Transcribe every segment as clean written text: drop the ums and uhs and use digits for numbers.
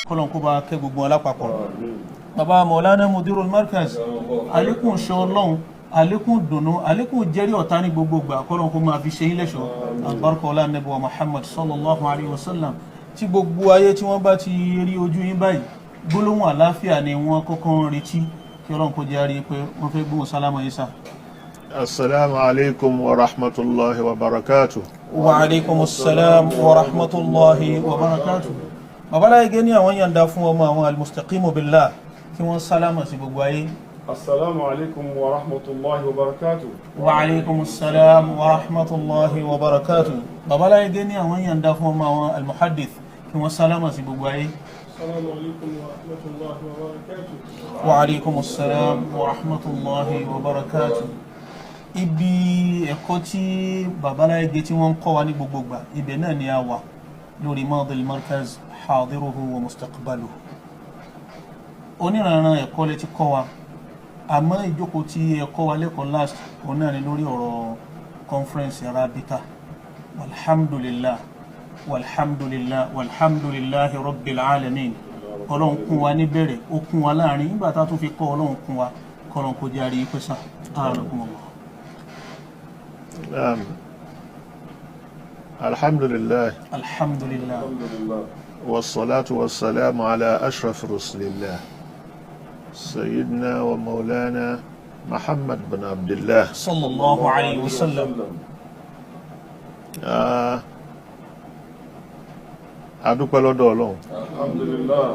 Kọ́lọ́n kó bá kẹ́ gbogbo wọn lápapọ̀. Bàbá Maulana Mudirul Markaz, àlékún ṣe Ọlọ́run, àlékún dùnú, àlékún jẹ́rí ọ̀tá ní gbogbo gbà, kọ́lọ́n kó máa fi ṣe yín lẹ́ṣọ́. Àlùbáríkà ọlá Ànábì wa Muhammad sallallahu alayhi wa sallam. Tí gbogbo ayé tí wọ́n bá ti rí ojú yín báyìí, gbólóhùn àláfíà ni wọ́n kọ́kọ́ ń retí. Kí Ọlọ́run kó jẹ́ àrí pé wọ́n fẹ́ gbóhùn sálámà yìí sá. Assalamu alaikum wa rahmatullahi wa barakatuh. Wa alaikum assalam wa rahmatullahi wa barakatuh. Babaláyé ní àwọn yànda fún ọmọ àwọn almustaqimu billah kí wọ́n sálámà sí gbogbo ayé. Assalamu alaikum wa rahmatullahi wa barakatuh. Wa alaikum assalam wa rahmatullahi wa barakatuh. Babaláyé ní àwọn yànda fún ọmọ àwọn almuhaddith kí wọ́n sálámà sí gbogbo ayé. Assalamu alaikum wa rahmatullahi wa barakatuh. Wa alaikum assalam wa rahmatullahi wa barakatuh. Ibi ẹ̀kọ́ tí babaláyé tí wọ́n ń kọ́ wa ní gbogbo gbà, ibẹ̀ náà ni a wà lórí madil markaz hadiruhu wa mustaqbaluhu. Oníranran ẹ̀kọ́ lẹ ti kọ́ wa, àmọ́ ìjókòó tí ẹ kọ́ wa lẹ́kọ̀ọ́ last, òun náà ni lórí ọ̀rọ̀ conference rabita. Walhamdulillah, walhamdulillah, walhamdulillahi rabbil alamin. Ọlọ́run kún wa níbẹ̀rẹ̀, ó kún wa láàrin, nígbà tá a tún fi kọ́, Ọlọ́run kún wa. Kọ́lọ́n kó jẹ́ àrí pẹ́sà ààrùn ọmọ. Naam. Alhamdulillah. Alhamdulillah. Alhamdulillah. Wassalatu wassalamu ala ashraf rasulillah. Sayyidina wa maulana Muhammad bin Abdullah. Sallallahu alayhi wa sallam. Ah, a dúpẹ́ lọ́dọ̀ Ọlọ́run. Alhamdulillah.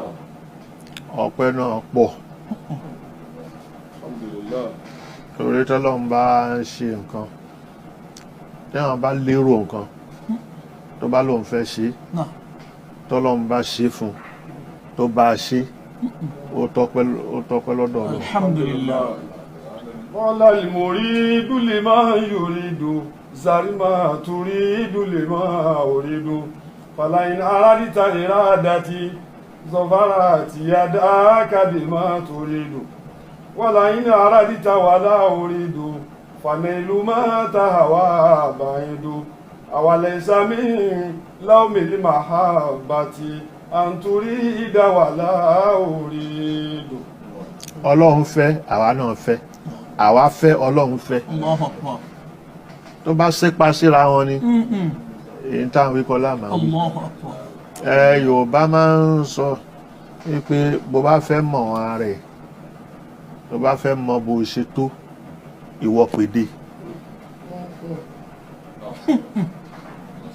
Ọpẹ́ náà pọ̀. Alhamdulillah. Torí tọ́lọ́run bá ń ṣe nǹkan, téèyàn bá lérò nǹkan, tó bá lóun fẹ́ ṣe, náà tọ́lọ́run bá ṣe fún un, tó bá ṣe, ó tọ́pẹ́, ó tọ́pẹ́ lọ́dọ̀ Ọlọ́run. Alhamdulillah. Qala al-muridu liman yuridu zarima turidu lima uridu falain aradita iradati zafarati yadaka bima turidu walain aradita wala uridu fanailu ma tahawa baidu awalaysa min lawmil mahabbati an turida wala uridu. Ọlọ́run fẹ́, àwa náà fẹ́, àwa fẹ́, Ọlọ́run fẹ́. Allahu akbar. Tó bá sépa síra wọn ni, èyí táwọn wí kọ́ láàmà wí. Allahu akbar. Ẹ Yorùbá máa ń sọ wípé bó bá fẹ́ mọ̀ wọn rẹ̀, tó bá fẹ́ mọ bó ṣe tó, ìwọ pèdè.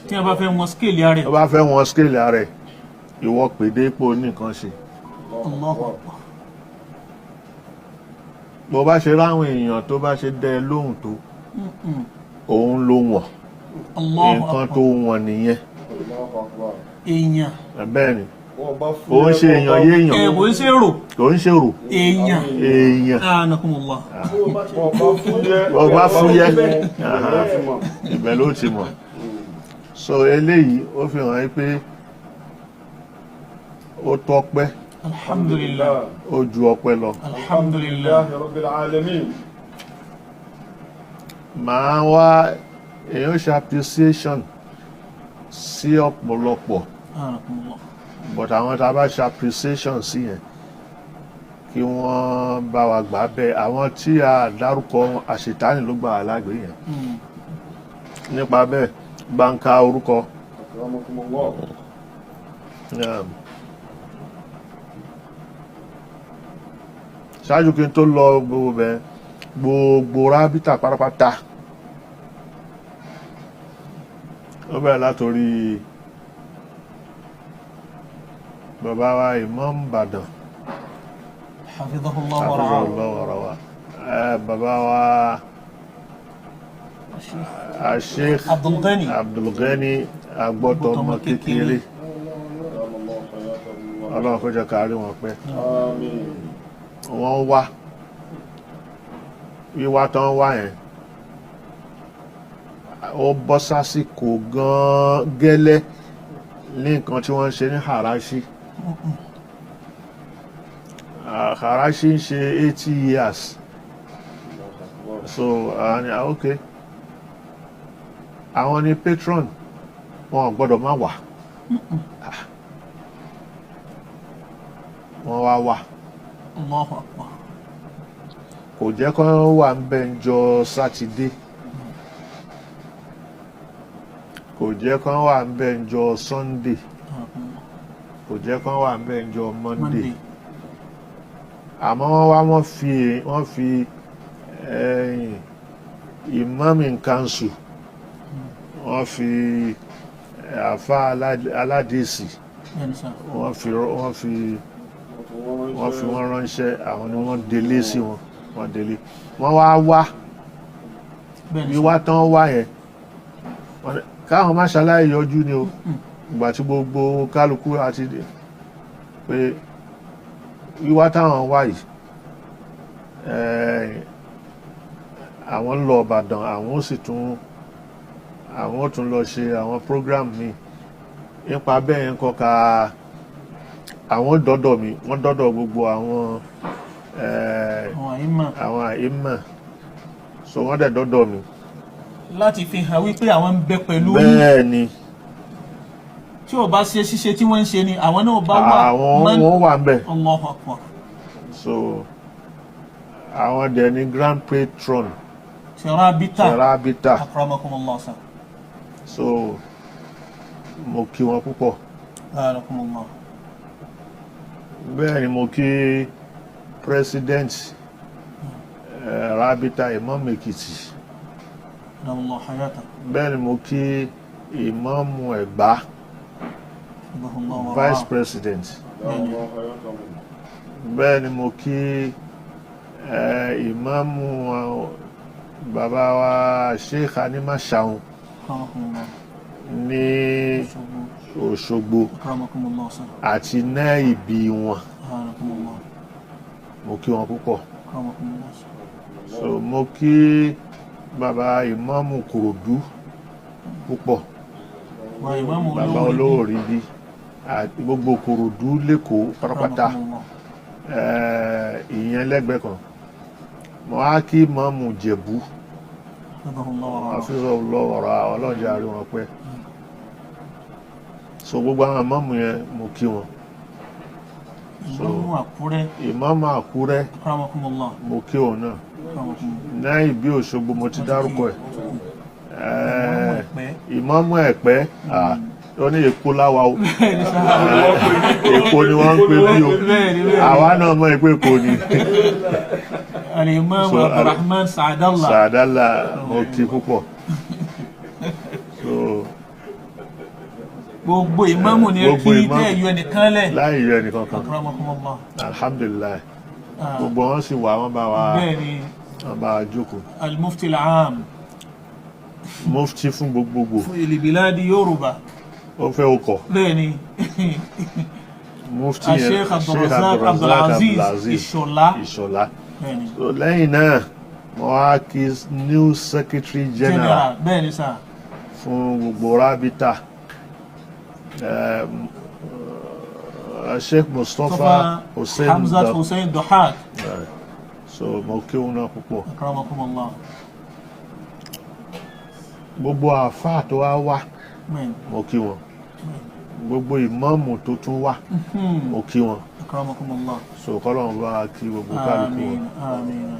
Tí a bá fẹ́ wọn scale rẹ̀. Tó bá fẹ́ wọn scale rẹ̀, ìwọ pèdè pò ní nǹkan ṣe. Allahu akbar. Bó bá ṣe ráwọn èèyàn, tó bá ṣe dẹ́ ẹ lóhùn tó, òun ló wọ̀n. Allahu Nǹkan akbar. tó wọ̀n nìyẹn. Allahu akbar. Èèyàn. Bẹ́ẹ̀ ni. Wọ́n bá Kò ń ṣe èèyàn yéèyàn. Ẹ̀ kò ń ṣe èrò. Kò ń ṣèrò. Èèyàn. Èèyàn. Anakumullah. Wọ́n bá fúyẹ́. Bó bá fúyẹ́. Ibẹ̀ ló ti mọ̀. Ibẹ̀ ló ti mọ̀. So eléyìí ó fi hàn pé ó tọ́pẹ́. Alhamdulillah. Ó ju ọpẹ́ lọ. Alhamdulillah. Alhamdulillahi rabbil alamin. Màá wá èèyàn ṣe appreciation sí ọ̀pọ̀lọpọ̀. Anakumullah. But àwọn tá a bá ṣe appreciation sí yẹn, kí wọ́n bá wa gbà bẹ́ẹ̀. Àwọn tí a dárúkọ wọn, àṣetánì ló gbà wá lágbè yẹn. Nípa bẹ́ẹ̀, gbáǹkà orúkọ. Akramakumullah. Ṣáájú kí n tó lọ gbogbo bẹ́ẹ̀, gbogbo rábítà pátápátá, ó bẹ̀rẹ̀ látòrí bàbá wa Imam Ìbàdàn. Hafidhahullah wa ra'ah. Hafizahullah wa ra'ah. Bàbá wa Sheikh Abdul Ghani. Abdul Ghani Agbọ́tọmọ kékeré, Ọlọ́run kó jẹ́ ká rí wọn pẹ́. Àmín. Wọ́n wá, wíwá tán wá yẹn, ó bọ́ sásìkò gan-an gẹ́lẹ́ ní nǹkan tí wọ́n ń ṣe ní Harashi. Ah, Harashi ń ṣe 80 years, so ok, àwọn ni patron, wọn ò gbọ́dọ̀ má wà. Ah. Wọ́n wá wà. Allahu akbar. Kò jẹ́ kán wà ń bẹ̀ ń jọ Sátidé, kò jẹ́ kán wà ń bẹ̀ ń jọ Sunday, kò jẹ́ kán wà ń bẹ̀ ń jọ Monday. Monday. Àmọ́ wọ́n wá, wọ́n fi Imam in council, wọ́n fi àfa aládìsí, Bẹ́ẹ̀ni sà. wọ́n fi wọ́n ránṣẹ́. Àwọn ni wọ́n délé sí wọn, wọ́n délé, wọ́n wá wá. Bẹ́ẹ̀ni sà. Wíwá tán wá yẹn, wọ́n ní káwọn má ṣaláì yọjú ni o. Ìgbà tí gbogbo kálukú àti dé pé wíwá táwọn wá yìí, àwọn ń lọ Ìbàdàn, àwọn ó sì tún, àwọn ó tún lọ ṣe àwọn program mi nípa bẹ́ẹ̀ yẹn kọ́ ka àwọn dọ́dọ̀ mi, wọ́n dọ́dọ̀ gbogbo àwọn Àwọn àyímọ̀. Àwọn àìmọ̀, so wọ́n dẹ̀ dọ́dọ̀ mi. Láti fi hàn wípé àwọn ń bẹ pẹ̀lú yín. Bẹ́ẹ̀ ni. Tí ò bá ṣe ṣíṣe tí wọ́n ń ṣe ni àwọn náà bá wà. Àwọn wọ́n wà ń bẹ̀. Allahu akbar. So àwọn dẹ̀ ni grand patron Tẹ̀rábítà. Tẹ̀rábítà. Akramakumullah sà. So mo kí wọn púpọ̀. Barakumullah. Bẹ́ẹ̀ ni mo kí president Rabita, Imam Èkìtì. Adamallahu hayata. Bẹ́ẹ̀ ni mo kí Imam Ẹ̀gbá, Allahu vice president. Bẹ́ẹ̀ ni mo kí Imam bàbá wa Sheikh Animashaun Akramakumullah. ní Òṣogbo. Òṣogbo Akramakumullah sà. àti náìbí wọn. Barakumullah. Mo kí wọn púpọ̀. Akramakumullah sà. So mo kí bàbá Ìmáàmù Kòròdú púpọ̀. Wa ìmáàmù Bàbá olówó. Olówó ríbi àti gbogbo Kòròdú lẹ́kọ̀ọ́ pátápátá. Akramakumullah. Ìyẹn lẹ́gbẹ̀ẹ́ kan. Mo á kí Ìmáàmù Jẹ̀bú. Hafidhahullah wa ra'ah. Àfihàn lọ́wọ́ra ọlọ́jà rí wọn pẹ́. So gbogbo àwọn ìmáàmù yẹn, mo kí wọn. Ìmáàmù Àkúrẹ́. Ìmáàmù Àkúrẹ́. Akramakumullah. Mo kí òun náà. Akramakumullah. Náà ìbí Òṣogbo, mo ti dárúkọ ẹ̀. Ìmáàmù Ẹ̀pẹ́. Ìmáàmù Ẹ̀pẹ́, ó ní Èkó láwa o, Èkó ni wọ́n ń pè bí o. Bẹ́ẹ̀ni, bẹ́ẹ̀ni. Àwa náà mọ̀ pé Èkó ni. Al-Imam So, Abdulrahman Saadallah. Sàdálà, mo kí púpọ̀. So Gbogbo ìmáàmù ni ẹ Gbogbo kí ìmáàmù. tẹ́ ẹ yọ ẹnìkan lẹ̀. Láì yọ ẹnìkan kan. Akramakumullah. Alhamdulillahi, gbogbo wọn sì wà, wọn bá wa, Bẹ́ẹ̀ni. wọn bá wa jókòó. Al-Mufti al-Am. Mufti fún gbogbogbò. Fún ìlìbìládi Yorùbá. Ó fẹ́ okọ̀. Bẹ́ẹ̀ni. Mufti yẹn, Sheikh Abdulrazak Abdulaziz Ìṣọ̀lá. Ìṣọ̀lá. Bẹ́ẹ̀ni. So lẹ́yìn náà, mo wá kí new secretary general General. Bẹ́ẹ̀ni sà. fún gbogbo Rabita, Sheikh Mustapha Mustapha Hussein Hamzat Hussein Dohak. So mo kí òun náà púpọ̀. Akramakumullah. Gbogbo àáfàá tó wá wá, Bẹ́ẹ̀ni. mo kí wọn. Gbogbo ìmáàmù tó tún wá, mo kí wọn. Akramakumullah. So kọ́lọ́run bá kí gbogbo kálukú Àmín. wọn. Àmín.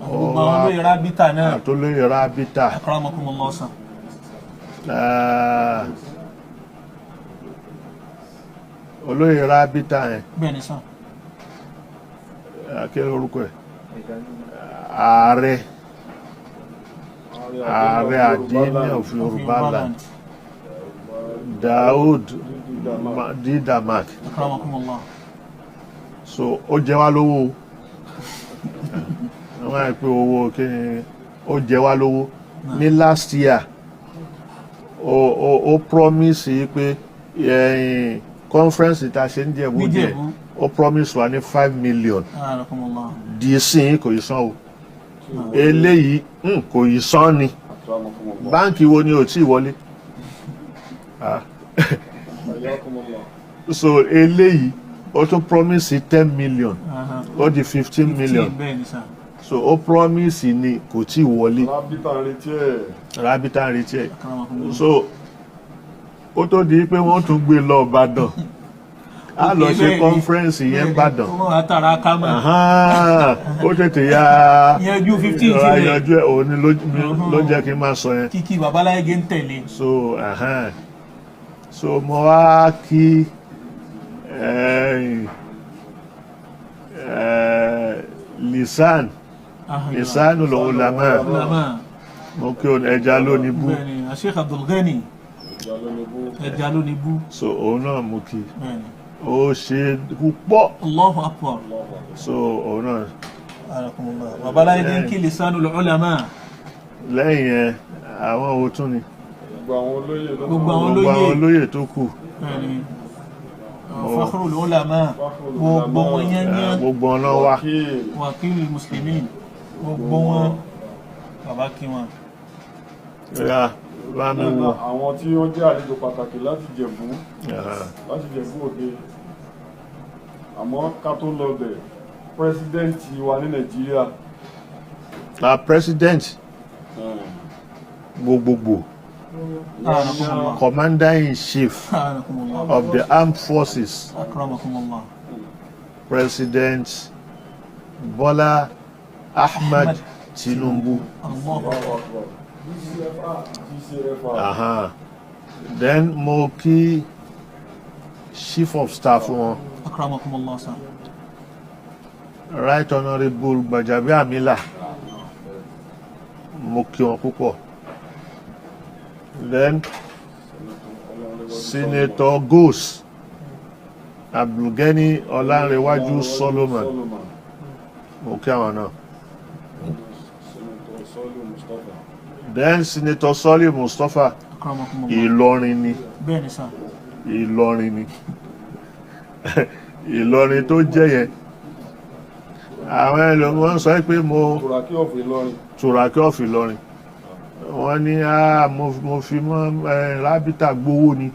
Àti gbogbo àwọn olóyè Rábítà náà. Àtólóyè Rábítà. Akramakumullah sà. Olóyè Rábítà yẹn, Bẹ́ẹ̀ni sà. Kí lórúkọ ẹ̀, ààrẹ àdínní of Yorùbá land, Daoud Didamak. Akramakumullah. So ó jẹ wá lówó o. Wọ́n á pé owó kí ni ó jẹ wá lówó ní last year. Ó promise yìí pé conference tá a ṣe ń Jẹ̀bú Òde, Níjẹ̀bú. ó promise wa ní 5 million. Akramakumullah. Di ìsìn kò yí san o. Eléyìí kò yí san ni. Báńkì wo ni ò tí ì wọlé? Ah. So eléyìí, ó tún promise 10 million, ó di 15 million. Bẹ́ẹ̀ni sà. So ó promise ni, kò tí ì wọlé. Rábítà ń retí ẹ̀. Rábítà ń retí ẹ̀. Akramakumullah. So ó tó di pé wọ́n tún gbé lọ Ìbàdàn. A lọ ṣe conference yẹn Ìbàdàn. Ó máa tààrà ká mọ́. Ó tètè ya Yanjú 15 tilẹ̀. Yanjú ẹ̀, òun ni ló jẹ́ kí n máa sọ yẹn. Kíkí babaláyé ń tẹ̀lé. So so mo wá kí lisan lisanul ulama, mo kí òun ẹja lónìí bú. Bẹ́ẹ̀ni, Sheikh Abdulghani ẹja lónìí bú. So òun náà mo kí, ó ṣe púpọ̀. Allahu akbar. So òun náà. Babaláyé ní kí lisanul ulama. Lẹ́yìn yẹn àwọn owó tún ni. Gbogbo àwọn olóyè tó kù. Fakhrul ulama, gbogbo wọn yẹn ní. Gbogbo wọn náà wá. Wakilul muslimin, gbogbo wọn bàbá kí wọn. Bá mi wò. Àwọn tí ó jẹ́ àlejò pàtàkì láti Jẹ̀bú, láti Jẹ̀bú Òde. Àmọ́ ká tó lọ bẹ̀, pírẹsidẹ́ǹtì wa ní Nàìjíríà. Na president gbogbogbò, commander in chief of the armed forces, President Bola Ahmed Tinubu. Then mo kí chief of staff wọn, Right Honourable Gbajabiamila, mo kí wọn púpọ̀. Then Senator Ghost Abdulgani Ọlánrewájú Solomon, mo kí àwọn náà. Then Senator Soli Mustapha, Ìlọrin ni. Ìlọrin ni. Ìlọrin tó jẹ́ yẹn. Àwọn ẹlòmíràn sọ pé mo Turaki of Ìlọrin. Wọ́n ní mo fi mọ́ rábítà gbowó ni,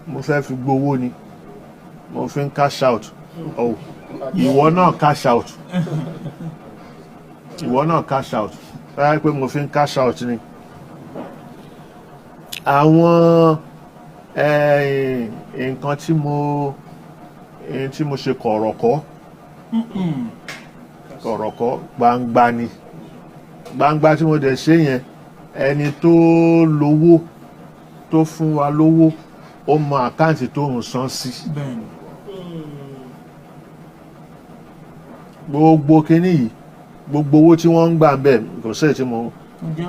mo fẹ́ fi gbowó ni, mo fi ń cash out. Oh, ìwọ náà cash out. Ìwọ náà cash out. Rárá pé mo fi ń cash out ni. Àwọn nǹkan tí mo ṣe kọ̀rọ̀kọ́, kọ̀rọ̀kọ́ gbangba ni. Gbangba tí mo dẹ̀ ṣe yẹn, ẹni tó lówó tó fún wa lówó, ó mọ àkáǹtì tó ń san sí. Gbogbo kinní yìí, gbogbo owó tí wọ́n ń gbà bẹ́ẹ̀ kò sí èyí tí mo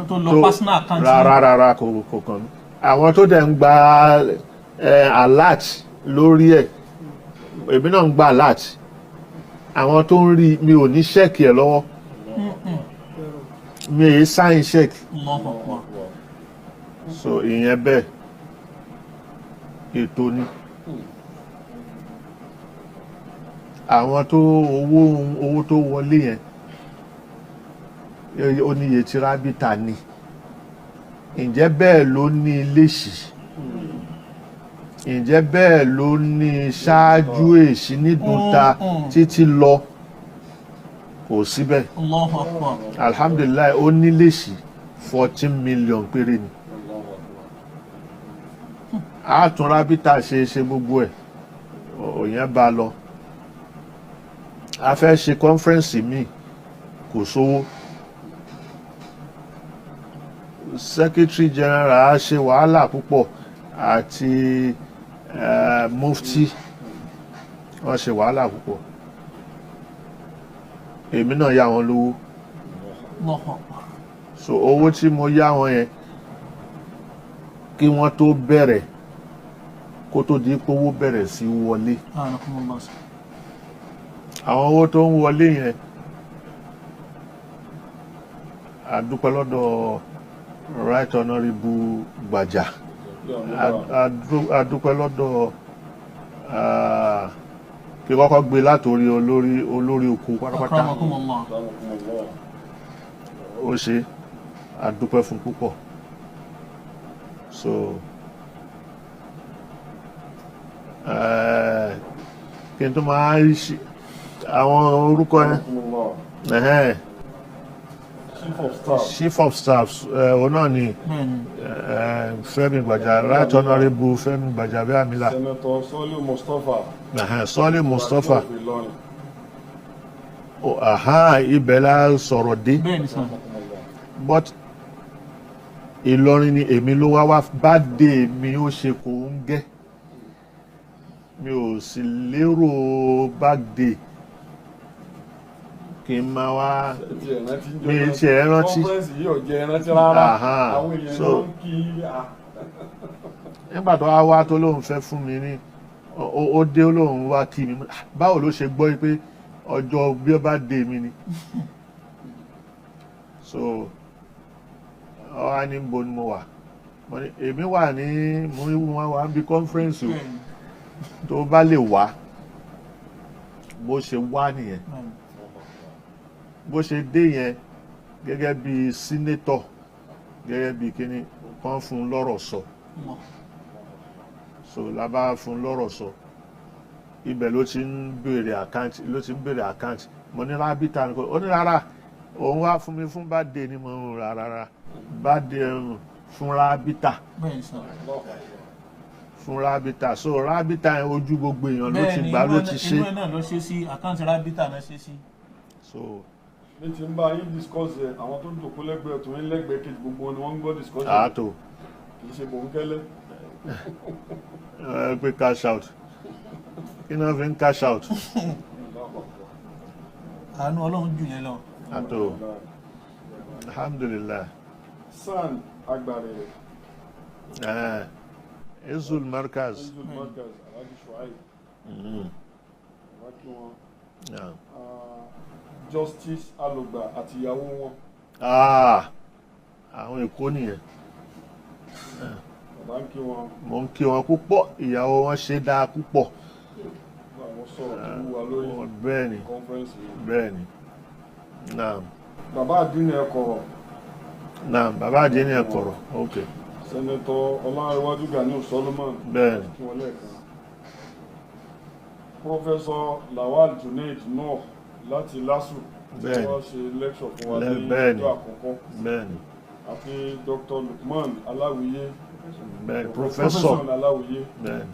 tó lọ personal account. Rárá rárá kò kàn mí. Àwọn tó dẹ̀ ń gba alert lórí ẹ̀, èmi náà ń gba alert. Àwọn tó ń rí mi ò ní ṣẹ́ẹ̀kì ẹ̀ lọ́wọ́. Mi èyí sáyìn ṣẹ́ẹ̀kì. So ìyẹn bẹ́ẹ̀, ètò ni. Àwọn tó owó tó wọlé yẹn, ó ní iye tí rábítà ní. Ǹjẹ́ bẹ́ẹ̀ ló ní Iléṣì? Ǹjẹ́ bẹ́ẹ̀ ló ní ṣáájú èṣí nídùúta títí lọ? Kò síbẹ̀. Alhamdulillah, ó ní Iléṣì 14 million péré ni. Àtún rábítà ṣe gbogbo ẹ̀, òyìn bá lọ. A fẹ́ ṣe kọ́nfẹ́rẹ́nsì míì, kò sówó. Secretary General ṣe wàhálà púpọ̀ àti mufti, wọ́n ṣe wàhálà púpọ̀. Èmi náà yá wọn lówó. So owó tí mo yá wọn yẹn, kí wọ́n tó bẹ̀rẹ̀, kó tó di pé owó bẹ̀rẹ̀ sí wọlé. Àwọn owó tó ń wọlé yẹn, a dúpẹ́ lọ́dọ̀ Right Honourable Gbaja, a dúpẹ́ lọ́dọ̀ kí kọ́kọ́ gbé látòrí olórí oko pátápátá. Ó ṣe, a dúpẹ́ fún púpọ̀. So kí n tó máa ṣe àwọn orúkọ yẹn. Chief of staff. Chief of staff, òun náà ni. Bẹ́ẹ̀ni. Fẹ́mi Gbàjà, Right Honourable Fẹ́mi Gbàjàbíàmílà. Senator Soliu Mustapha. Sọ́lé Mustapha. Of Ìlọrin. Oh, aha, ibẹ̀ la sọ̀rọ̀ dé. Bẹ́ẹ̀ni sir. But Ìlọrin ni èmi ló wá wá bá dé mi, ó ṣe kò ń gẹ́, mi ò sì lérò birthday kí n máa wá. Ti ẹ̀ rántí ń jọ Mi náà. ti ẹ̀ rántí. Conference yìí ò jẹ́ rántí rárá. Aha. Àwọn èèyàn ló ń kí a. Nígbà tó wá wá tó lóun fẹ́ fún mi ní ó dé, ó lóun wá kí mi. Báwo ló ṣe gbọ́ pé ọjọ́ bí ó bá dé mi ni? So ọ wá ní bo ni mo wà. Mo ní èmi wà ní, mo ní wọn wà níbi conference o. Tó bá lè wá, bó ṣe wá nìyẹn. Bó ṣe dé yẹn, gẹ́gẹ́ bí senator, gẹ́gẹ́ bí kíní kan, fún un lọ́rọ̀ sọ. So la bá fún un lọ́rọ̀ sọ, ibẹ̀ ló ti ń béèrè account, ló ti ń béèrè account. Mo ní rábìtà ni kò, ó ní rárá, òun wá fún mi fún birthday ni. Mo ń rà rárá, birthday fún rábìtà. Bẹ́ẹ̀ni sir. Fún rábìtà. So rábìtà yẹn, ojú gbogbo èèyàn ló ti gbà, ló ti ṣe. Inú ẹ̀ náà ló ṣe sí, account rábìtà náà ṣe sí. So Ní ti ń bá yín discuss ẹ̀, àwọn tó ń jòkó lẹ́gbẹ̀ẹ́ tó ń lẹ́gbẹ̀ẹ́ kejì, gbogbo wọn ni wọ́n ń gbọ́ discussion. Àátò. Kì í ṣe bòńkẹ́lẹ́. Ẹ pé cash out, kí náà fi ń cash out? Àánú Ọlọ́run jù yẹn lọ. Àtò, alhamdulillahi. San Agbàrẹ̀. Ezul Markaz. Ezul Markaz, Alhaji Shuaib. Wá kí wọn. Ah, Justice Alogba àti ìyàwó wọn. Ah, àwọn Èkó nìyẹn. Bàbá ń kí wọn. Mo ń kí wọn púpọ̀, ìyàwó wọn ṣe dáa púpọ̀. Àwọn sọ̀rọ̀ tó wú wa lórí Bẹ́ẹ̀ ni. conference yìí. Bẹ́ẹ̀ ni, naam. Bàbá àdínní ẹ̀kọ́rọ̀. Naam, bàbá àdínní ẹ̀kọ́rọ̀, ok. Senator Ọlárẹ̀wájú Ganiu Solomon. Bẹ́ẹ̀ ni. Kí wọn lẹ́ẹ̀kan. Professor Lawal Junaid Nuh láti LASU, tí Bẹ́ẹ̀ni. wọ́n ṣe lecture fún wa ní Bẹ́ẹ̀ni. ọjọ́ àkọ́kọ́, Bẹ́ẹ̀ ni. àti Dr. Lukman Aláwìyé. Bẹ́ẹ̀ ni, professor. Professor Aláwìyé. Bẹ́ẹ̀ ni.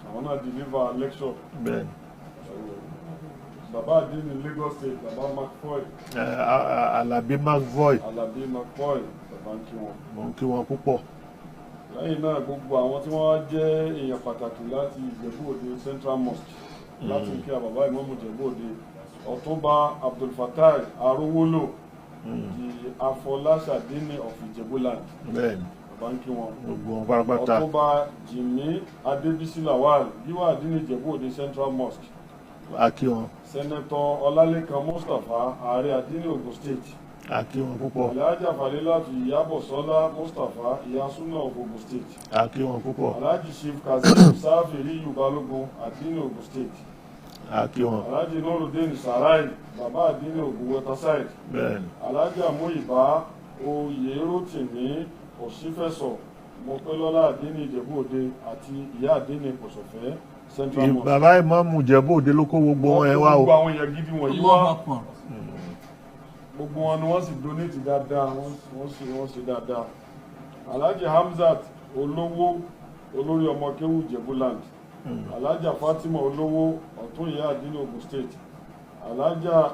Àwọn náà deliver lecture. Bẹ́ẹ̀ ni. Bàbá àdínní Lagos State, Bàbá McFoy. Alabi McVoy. Alabi McFoy, bàbá ń kí wọn. Mo ń kí wọn púpọ̀. Lẹ́yìn náà, gbogbo àwọn tí wọ́n jẹ́ èèyàn pàtàkì láti Ìjẹ̀bú Òde Central Mosque, láti kí a bàbá ìmáàmù Ìjẹ̀bú Òde, Ọ̀túnba Abdulfatai Arówólò, the Afọláṣadínì of Ìjẹ̀bú-land. Bẹ́ẹ̀ ni. Bàbá ń kí wọn. Gbogbo wọn pátápátá. Ọ̀túnba Jìmí Adébísí Lawal, Gíwá Àdínì Ìjẹ̀bú Òde Central Mosque. A kí wọn. Senator Ọlálékan Mustapha, Ààrẹ Àdínì Ogun State. A kí wọn púpọ̀. Alhaja Falilatu Ìyábọ̀sọ́lá Mustapha, Ìyá Súnà of Ogun State. A kí wọn púpọ̀. Alhaji Chief Kazeem Sáfìríyù Balógun, Àdínì Ogun State. A kí wọn. Alhaji Nurudeen Sarai, Bàbá Àdínì Ogun Waterside. Bẹ́ẹ̀ ni. Alhaji Amóyìbá Oyèròtìmí Òsínfẹ̀sọ̀ Mọ̀pẹ́lọ́lá, Àdínì Ìjẹ̀bú Òde àti Ìyá Àdínì Kòsọ̀fẹ́ Central Mosque. Bàbá ìmáàmù Ìjẹ̀bú Òde ló kó gbogbo wọn ẹ wá o. Gbogbo àwọn èèyàn gidi wọ̀nyí wá. Allahu Akbar. Gbogbo wọn ni wọ́n sì donate dáadáa, wọ́n ṣe dáadáa. Alhaji Hamzat Olówó, olórí ọmọ kéwù Ìjẹ̀bú-land. Alhaja Fatima Olówó, ọ̀tún ìyá àdínní Ogun State.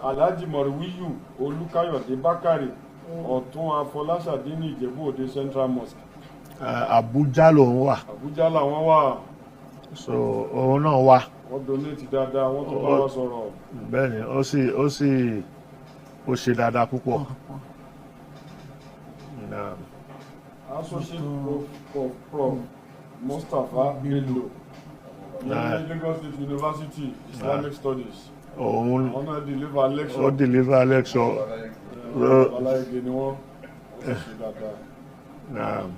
Alhaji Mọ̀ríwíyù Olúkáyọ̀dé Bákàrè, ọ̀tún Afọláṣadínní Ìjẹ̀bú Òde Central Mosque. Àbújá lòun wà. Àbújá làwọn wà. So òun náà wà. Wọ́n donate dáadáa, wọ́n tún bá wa sọ̀rọ̀. Bẹ́ẹ̀ ni, ó sì ó ṣe dáadáa púpọ̀. Naam. Associate Prof Mustapha Bello ní Lagos State University, Islamic Studies. Òun Àwọn náà deliver lecture. Ó deliver lecture. Aláìgé ni wọ́n, wọ́n sì ṣe dáadáa. Naam.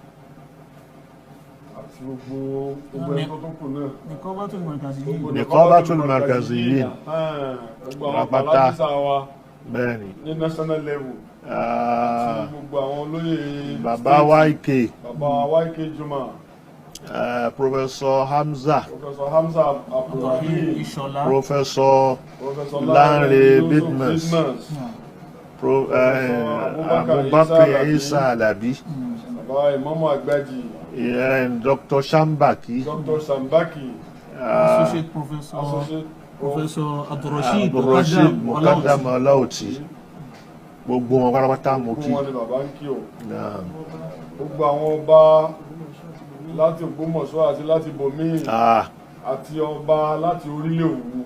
Àti gbogbo ẹni tó kù náà. Nìkọ́bátùl Markaziyyin. Nìkọ́bátùl Markaziyyin. Gbogbo àwọn Rápátá. palábísà wa Bẹ́ẹ̀ ni. ní national level. Ah, àti gbogbo àwọn olóyè Bàbá state, YK. Bàbá YK Juma. Professor Hamza. Professor Hamza Abdulrahim Abdulrahim. Ìṣọ̀lá. Professor Professor Lanre Yusuf Bidmus. Bidmus. Abubakar Isa Alabi, Bàbá Ìmáàmù Àgbàjì, Dr. Shambaki, Dr. Sambaki, Associate Professor Associate Professor Abdulrasheed Abdulrasheed Mukadam Mukadam Ọláòtí, gbogbo wọn pátápátá mo gbogbo kí. wọn ni bàbá ń kí o. Naam. Gbogbo àwọn ọba láti Ògbómọ̀ṣọ́ àti láti bòmíì àti ọba láti orílẹ̀ Òwu,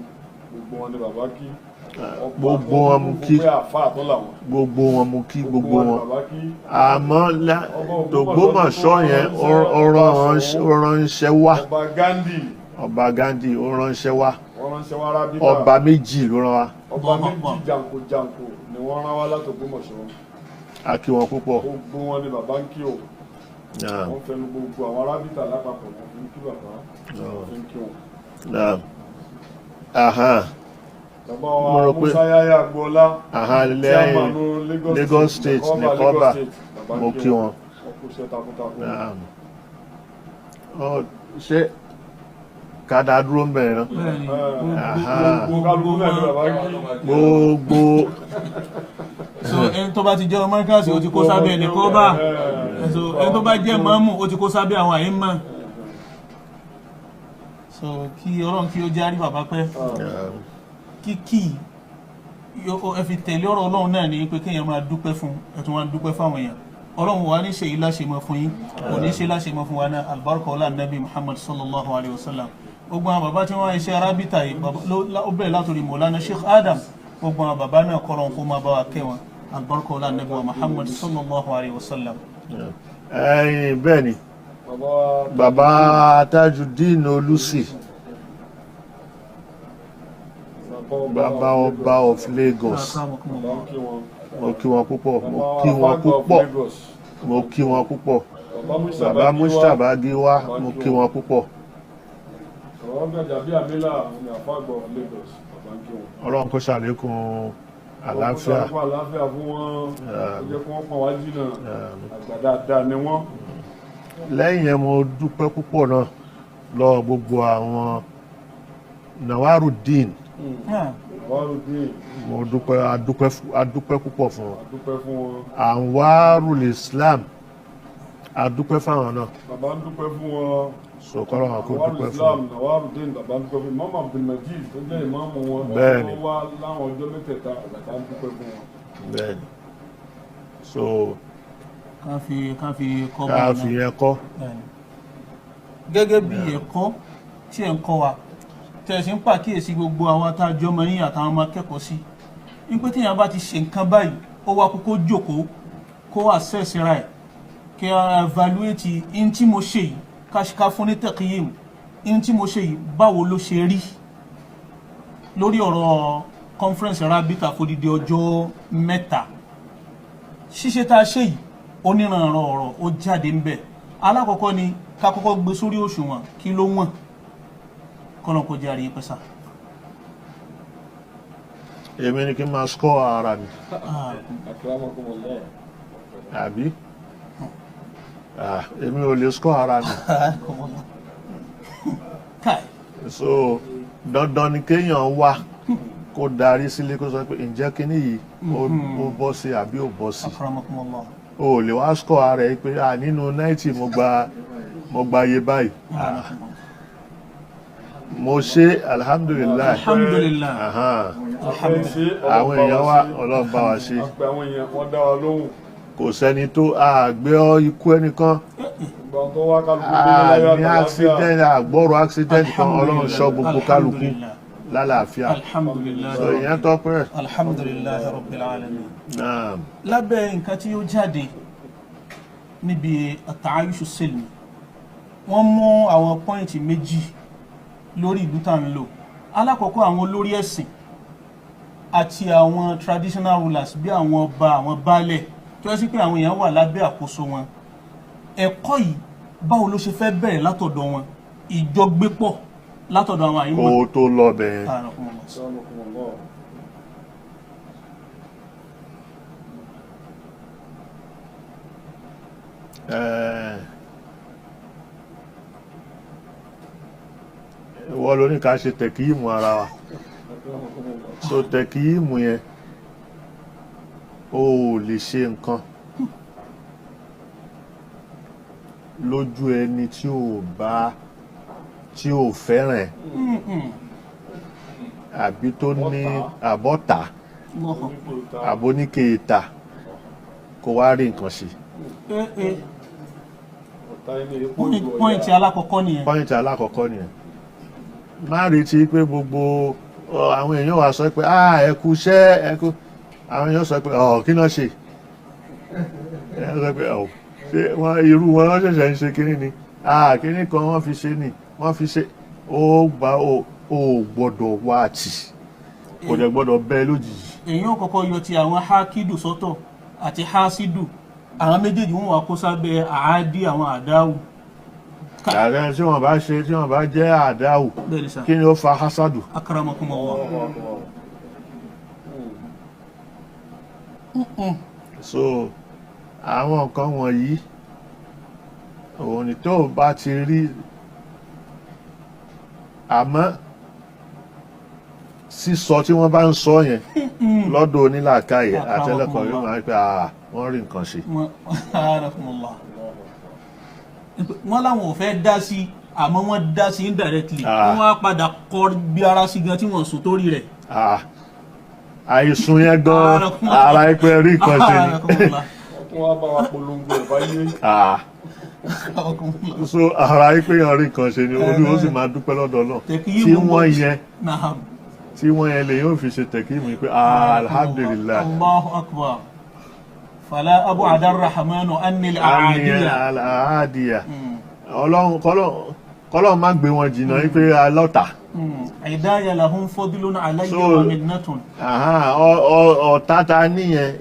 gbogbo wọn ni bàbá kí. Ọba Gbogbo tó wọn mo kún kí. fún pé àfáà tó làwọn. Gbogbo wọn mo kí, gbogbo ni wọn. bàbá kí. Àmọ́ Ọba tÒgbómọ̀ṣọ́ yẹn ó ránṣẹ́ wá. Ọba Gandhi. Ọba Gandhi ó ránṣẹ́ wá. Wọ́n ránṣẹ́ wá rábíkà. Ọba méjì ló rán wa. Ọba méjì jàǹkójàǹkó ni wọ́n rán wá láti Ògbómọ̀ṣọ́. A kí wọn púpọ̀. Gbogbo wọn ni bàbá ń kí o. Naam. Wọ́n fẹnu gbogbo àwọn arábìtà lápapọ̀, wọ́n fi ń kí bàbá, wọ́n fi ń kí wọn. Naam. Aha. Bàbá Mo wa rò pé- Musa Yaya Agboola, Aha, lẹ́yìn chairman Lagos Lagos State Nìkọ́bà Nìkọ́bà, Lagos State, bàbá mo kí wọn. Wọ́n kú iṣẹ́ takuntakun. Naam. Ọ, ṣé ká dá dúró ń bẹ̀rẹ̀ náà? Bẹ́ẹ̀ni, Aha. Gbogbo kálukú náà ni bàbá ń kí. Gbogbo so ẹni tó bá ti jẹ́ ọmọ kíláàsì ó ti kó sábẹ́ ẹnì kọ́ bá, so ẹni tó bá jẹ́ mọ́mù ó ti kó sábẹ́ àwọn àyímọ̀. So kí Ọlọ́run kí ó jẹ́ àrí bàbá pẹ́. Kíkì ẹ fi tẹ̀lé ọ̀rọ̀ Ọlọ́run náà ní pé kéèyàn máa dúpẹ́ fún ẹ, tún wá ń dúpẹ́ fáwọn èèyàn. Ọlọ́run wa ní ṣe yìí láṣẹ mọ́ fún yín, kò ní ṣe láṣẹ mọ́ fún wa náà. Albarka ọlá nabi Muhammad sallallahu alayhi wa sallam. Gbogbo àwọn bàbá tí wọ́n ṣe arábìtà yìí, ó bẹ̀rẹ̀ látòrí Mọ̀lánà Sheikh Adam, gbogbo àwọn bàbá náà kọ́lọ́n kó máa bá wa kẹ́ wọn. Albarka ọlá nabi wa Muhammad sallallahu alayhi wa sallam. Ẹ̀yin bẹ́ẹ̀ ni. Bàbá wa Bàbá Tajudeen Olùsì, bàbá ọba of Lagos, Bàbá ń kí wọn. Mo kí wọn púpọ̀, mo Bàbá kí wọn Fagba of púpọ̀, Lagos. mo kí wọn púpọ̀. Bàbá Bàbá Mustapha Mustapha Giwa, mo kí wọn púpọ̀. Bàbá Gbajabiamila ni Àfáàgbà of Lagos, bàbá ń kí wọn. Ọlọ́run kó ṣàlékún àlàáfíà. Ọlọ́run kó ṣàlékún àlàáfíà fún wọn. Ó jẹ́ kí wọ́n pọ̀n wá jìnnà. Àgbà dáadáa ni wọ́n. Lẹ́yìn yẹn, mo dúpẹ́ púpọ̀ náà lọ́wọ́ gbogbo àwọn Nawarudeen. Nawarudeen. Mo dúpẹ́, adúpẹ́ púpọ̀ fún wọn. Dúpẹ́ fún wọn. Anwarul Islam, adúpẹ́ fáwọn náà. Bàbá ń dúpẹ́ fún wọn. Sọkọrọ àwọn kó Nawarul dúpẹ́ fún Islam, wọn. Nawarudeen, bàbá ń dúpẹ́ fún Imam Abdulmajid tó jẹ́ ìmáàmù wọn. Bẹ́ẹ̀ni. Wọ́n wá láwọn ọjọ́ mẹ́tẹ̀ẹ̀ta, bàbá ń dúpẹ́ fún wọn. Bẹ́ẹ̀ni, so ká fi kọ́ ká báyìí fi náà. yẹn kọ́. Bẹ́ẹ̀ni. Gẹ́gẹ́ bí ẹ̀kọ́ tí ẹ̀ ń kọ́ wa, tẹ̀ sí ń pàkíyèsí gbogbo àwọn atájọ́ ọmọ yín àtàwọn ọmọ akẹ́kọ̀ọ́ sí wípé téèyàn bá ti ṣe nǹkan báyìí, ó wá kókó jókòó kó assess ra ẹ̀, kí a evaluate in tí mo ṣe yìí, ká fún ní taqyim in tí mo ṣe yìí, báwo ló ṣe rí lórí ọ̀rọ̀ conference rabita fódìdí ọjọ́ 3. Ṣíṣe tá a ṣe yìí, oníranran ọ̀rọ̀ ó jáde ń bẹ̀. Alákọ̀ọ́kọ́ ni ká kọ́kọ́ gbé sórí òṣùwọ̀n, kí ló wọ̀n, kọ́nà kó jẹ́ àríyìn pẹ́sà. Èmi ni kí n máa score ara mi? Akramakumullah. Àbí? Èmi ò lè score ara mi. Káì. So dandan ni kéèyàn wá kó darí sílé, kó sọ pé ǹjẹ́ kíní yìí ó bọ́ sí àbí ò bọ́ sí. Akramakumullah. O ò lè wá score ara ẹ pé nínú 90 mo gba iye báyìí. Mo ṣe, alhamdulillahi. Alhamdulillah. Ahan. Alhamdulillah. Àwọn èèyàn wa, Ọlọ́run bá wa ṣe. Àpẹ àwọn èèyàn, wọ́n dá wa lóhùn. Kò sẹ́ni tó àgbẹ̀ ikú ẹnìkan. Gbogbo àwọn tó wá, kálukú délé láyọ̀ ní àtàlàáfíà. Accident àgbọ̀rọ̀ accident kan, Ọlọ́run ṣọ́ gbogbo kálukú Alhamdulillah. lálàáfíà. Alhamdulillah. So ìyẹn tọ́pẹ́. Alhamdulillah rabbil alamin. Naam. Lábẹ́ nǹkan tí ó jáde níbi àtàáyúṣu sílmì, wọ́n mú àwọn point méjì lórí ìlú tá ń lò. Alákọ̀ọ́kọ́, àwọn olórí ẹ̀sìn àti àwọn traditional rulers, bí àwọn ọba, àwọn baálẹ̀ tó yẹ sí pé àwọn èèyàn wà lábẹ́ àkóso wọn, ẹ̀kọ́ yìí, báwo ló ṣe fẹ́ bẹ̀rẹ̀ látọ̀dọ̀ wọn, ìjọgbépọ̀ látọ̀dọ̀ àwọn àyíwọ̀n? Kó tó lọ bẹ̀yẹn, Akramakumullah. Ìwọ ló ní ká ṣe taqyim ara wa. Akramakumullah. So taqyim yẹn, O ò lè ṣe nǹkan lójú ẹni tí ò bá tí ò fẹ́ràn ẹ̀ àbí tó ní àbọ̀tà Allahu Akbar. àbóníkèéta kó wá rí nǹkan ṣe. Ọ̀tá ẹni èpo Point- ìlú Pọ́ìntì ọ̀yà. alákọ̀ọ́kọ́ nìyẹn. Pọ́ìntì alákọ̀ọ́kọ́ nìyẹn. Má retí pé gbogbo àwọn èèyàn wa sọ pé ah ẹ kú iṣẹ́ ẹ kú, àwọn èèyàn sọ pé ọ̀ kí náà ṣe, ẹ sọ pé ọ̀ ṣé wọn irú wọn wọ́n ṣẹ̀ṣẹ̀ ń ṣe kínní ni, ah kínní kan wọ́n fi ṣe ni wọ́n fi ṣe, ó gba ó gbọ́dọ̀ wá tì, kò dẹ̀ gbọ́dọ̀ bẹ́ lójijì. Èyí ò kọ́kọ́ yọ ti àwọn hákídù sọ́tọ̀ àti hásídù, àwọn méjèèjì wọn wà kó sábẹ́ àádí àwọn àdáwù. Ààrẹ tí wọ́n bá ṣe tí wọ́n bá jẹ́ àdáwù, Bẹ́ẹ̀ ni sà. kí ni ó fa hasadu? Akramakumullah. So àwọn nǹkan wọ̀nyí òun ni tó o bá ti rí, àmọ́ sísọ tí wọ́n bá ń sọ yẹn lọ́dọ̀ onílàákàyè àtẹlẹ́kọ̀ọ́ yóò máa ń pẹ́ à wọ́n rí nǹkan ṣe. Akramakumullah. Wọ́n láwọn ò fẹ́ dá sí, àmọ́ wọ́n dá sí indirectly. Ah. Wọ́n á padà kọ bí ara sí gan tí wọ́n sùn torí rẹ̀. Ah, àìsùn yẹn gan ara ẹgbẹ́ rí nǹkan ṣe ni. Akramakumullah. Wọ́n tún wá bá wa polongo ẹ̀ báyé. Ah, Akramakumullah. so ara ẹgbẹ́ yẹn rí nǹkan ṣe ni, olú ó sì máa dúpẹ́ lọ́dọ̀ náà Tẹ̀kíyìmù tí wọ́n yẹn Naam. tí wọ́n yẹn lè yóò fi ṣe tẹ̀kíìmù pé ah, alhamdulillah. Allahu akbar. Fala abu adarrahmanu anil aadiya. Àádìyà ọlọ́run kọ́lọ́run má gbé wọn jìnnà wípé alọ́ta. Ìdáyà lahum fadlun alayya So- wa minnatun. Àhán, ọ̀tá ta níyẹn,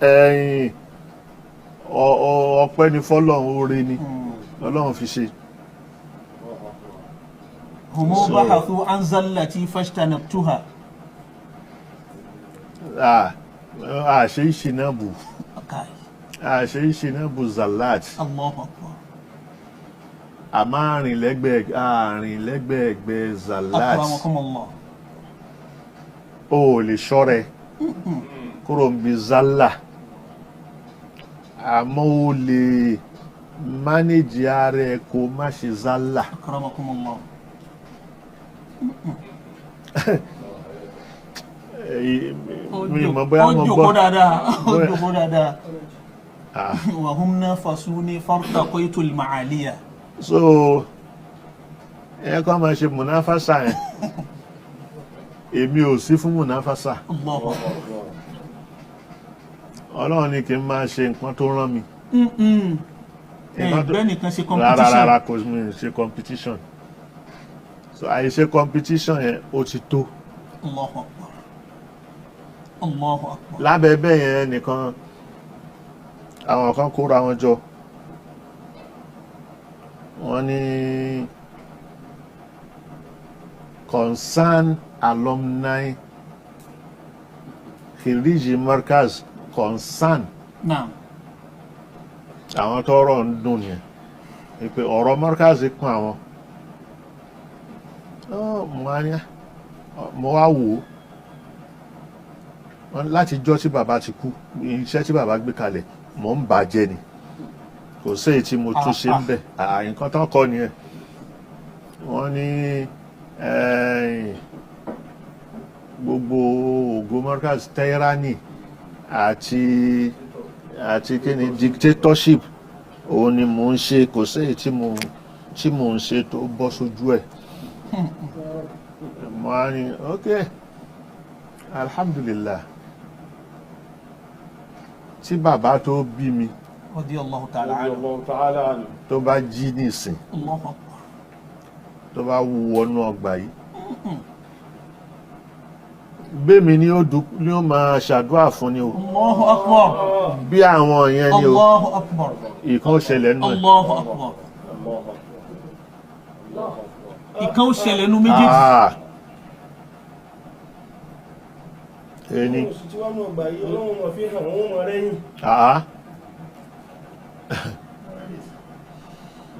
ẹ̀yìn ọpẹ́ ni fọ́lọ́run, oore ni ọlọ́run fi ṣe. Humu So- bahathu an zallati fashtanabtuha. Ah, àṣẹ ìṣìnà bù Kai. àṣẹ ìṣìnà bù zalat. Allahu akbar. Àmọ́ àrìn lẹ́gbẹ̀ẹ́gbẹ́ zalat. Akramakumullah. O ò lè ṣọ́rẹ́ kúrò ń bi zalla, àmọ́ o lè mánéjì ara ẹ kó má ṣe zalla. Akramakumullah. Mi mọ̀ bóyá Ó mo jókòó gbọ́. dáadáa. Ó Bóyá- jókòó dáadáa. Ah. Wa hum nafasuni fartaqaytu al-ma'aliya. So ẹ kọ́ máa ṣe mùnáfásà yẹn, èmi ò sí fún mùnáfásà. Allahu akbar. Ọlọ́run ní kí n máa ṣe nǹkan tó rán mi. Nǹkan tó- Ẹgbẹ́ nìkan ṣe Rárá, competition. rárá, kò mi ṣe competition. So àìṣe competition yẹn ó ti tó. Allahu akbar. Allahu akbar. Lábẹ́ bẹ́ẹ̀ yẹn nìkan, àwọn kan kóra wọn jọ, wọ́n ní concern alumni Khiriji Markaz concern. Naam. Àwọn tọ́rọ̀ ń dùn yẹn ìpè ọ̀rọ̀ Markaz kún àwọn. Ọ́, mo wá ní mo wá wò ó. Wọ́n ní láti jọ́ tí bàbá ti kú, iṣẹ́ tí bàbá gbé kalẹ̀ mò ń bàjẹ́ ni, kò sí èyí tí mo tún ṣe ń bẹ̀. Nǹkan tán kọ́ nìyẹn. Wọ́n ní gbogbo ògo Markaz tyranny àti kí ni dictatorship òun ni mò ń ṣe, kò sí èyí tí mò ń ṣe tó bọ́ sójú ẹ̀. Mo á ní ok, alhamdulillah, tí bàbá tó bí mi Radiyallahu ta'ala anhu. Radiyallahu ta'ala anhu. tó bá jí nísìn, Allahu akbar. tó bá wọnú ọgbà yìí, bẹ́ẹ̀mi ni ó dùn ni ó máa ṣàdúrà fún ni o. Allahu akbar. Bí àwọn yẹn ni o. Allahu akbar. Ìkan ṣẹlẹ̀ nù ẹ̀. Allahu akbar. Ìkan ó ṣẹlẹ̀ nú méjèèjì. Ah. Ẹni Oṣù tí wọ́n mọ̀ gbà yìí, Ọlọ́run mọ̀ fi hàn wọ́n mọ̀ rẹ́yìn. Ah.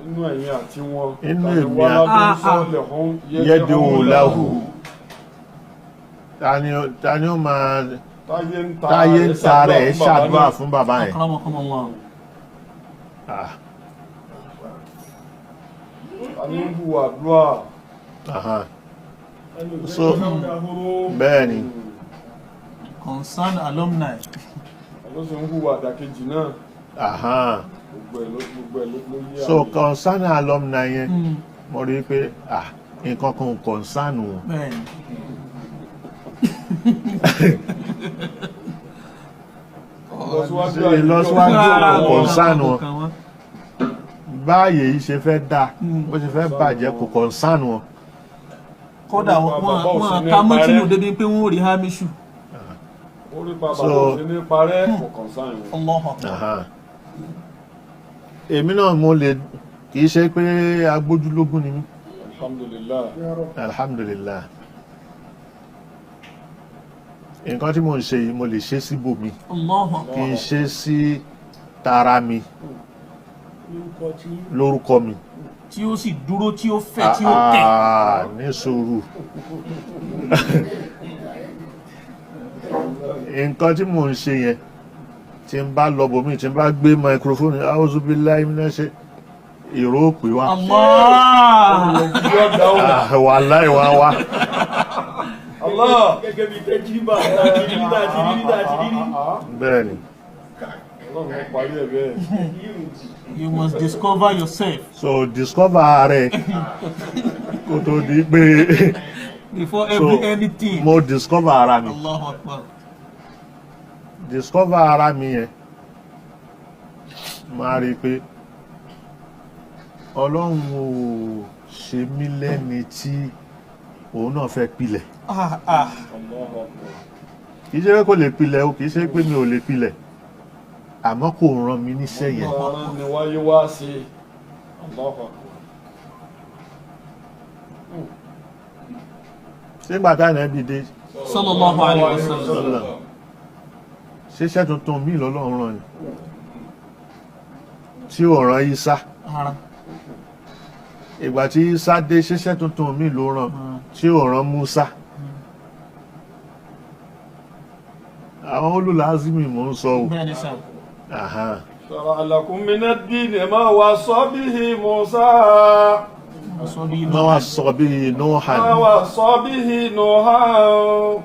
Inú ẹ̀yin àti wọn. Inú Tàbí èmi wá ládùn Ah, ah. sọ́ọ̀lẹ̀ hún yẹ́dùn láhù, ta ni ó máa Táyé ń ta rẹ̀ ṣàdúrà fún bàbá yẹn. Akramakumullah. A ní ń hùwà àdúrà. So bẹ́ẹ̀ ni. Concerned alumni. Ló sì ń hùwà àdàkejì náà. Gbogbo ẹ̀ ló yé. So concerned alumni yẹn, mo rí i pé nǹkan kan concern wọn. Bẹ́ẹ̀ ni. Ìlọsíwájú concern wọn. Báyìí yìí ṣe fẹ́ dáa, bó ṣe fẹ́ bàjẹ́ kò concern wọn. Kódà wọn ká mọ́tìnù débi pé wọ́n ò rí hamisu. Orí pa bàbá òsì ní parẹ́ kò concern wọn. Allahu Akbar. Èmi náà mo lè, kì í ṣe pé agbójúlógún ni mí. Alhamdulillah. Alhamdulillah. Nǹkan tí mo ń ṣe yìí mo lè ṣe síbòmí. Allahu Akbar. Kì í ṣe sí tara mi. Lórúkọ mi. Tí ó sì dúró, tí ó fẹ̀, tí ó tẹ̀. Ní sùúrù. Nǹkan tí mò ń ṣe yẹn, tí n bá lọ bòmí, tí n bá gbé microphone, auzubillahi minash ṣe ìró òpè wá. Allah. Wàláhì wá wá. Allah. Gẹ́gẹ́ bí tẹ́jìbà àti rírí àti rírí àti rírí. Bẹ́ẹ̀ ni. Ọlọ́run parí ẹ̀ bẹ́ẹ̀. You must discover yourself. So discover rẹ̀ kó tó di pé. Before every anything. Mo discover ara mi. Allahu Akbar. Discover ara mi yẹn, máa rí i pé Ọlọ́run ò ṣe mí lẹ́ni tí òun náà fẹ́ pilẹ̀. Kì í ṣe pé kò lè pilẹ̀ o, kì í ṣe pé mi ò lè pilẹ̀, àmọ́ kò ràn mí níṣẹ́ yẹn. Ọ̀ràn ni wáyé wá sí. Allahu Akbar. Sígbà táwọn ẹbí dé. Sallallahu alayhi wa sallam. Ṣiṣẹ́ tuntun mi lọ́lọ́run rán ni tí ò rán Isa. Ìgbà tí Isa dé, ṣiṣẹ́ tuntun mi ló rán tí ò rán Musa. Àwọn olùlázìmì mò ń sọ o. Shara'a lakum mina ad-dini ma wassa bihi Musa. Ma wassa bihi Nuhan. Ma wassa bihi Nuhan.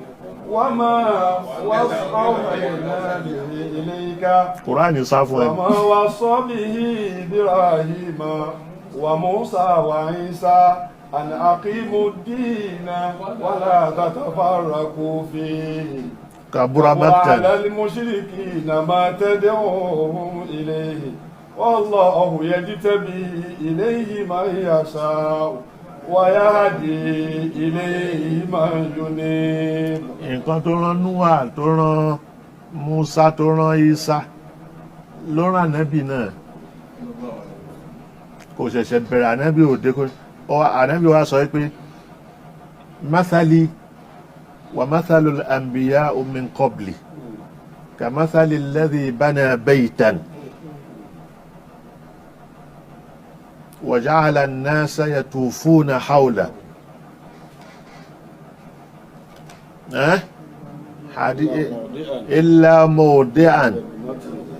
Wa ma awhayna bihi ilayka. Kùránì sá fún ẹ. Wa ma wassa bihi Ibrahima wa Musa wa Isa an aqimu ad-dina wa la tatafarraqu fihi. Kabura maqtan. Ala al-mushrikina ma tad'uhum ilayhi. Wallahu yajtabi ilayhi man yasha'u. Wàyáàdì ilé man yunib. Nǹkan tó rán Núhà, tó rán Musa, tó rán Isa ló rán ànábì náà. Kò ṣẹ̀ṣẹ̀ bẹ̀rẹ̀ ànábì òde kò. Ànábì wa sọ pé mathali wa mathalul anbiya min qabli ka mathali alladhi bana baytan وجعل الناس يطوفون حوله إلا موضعا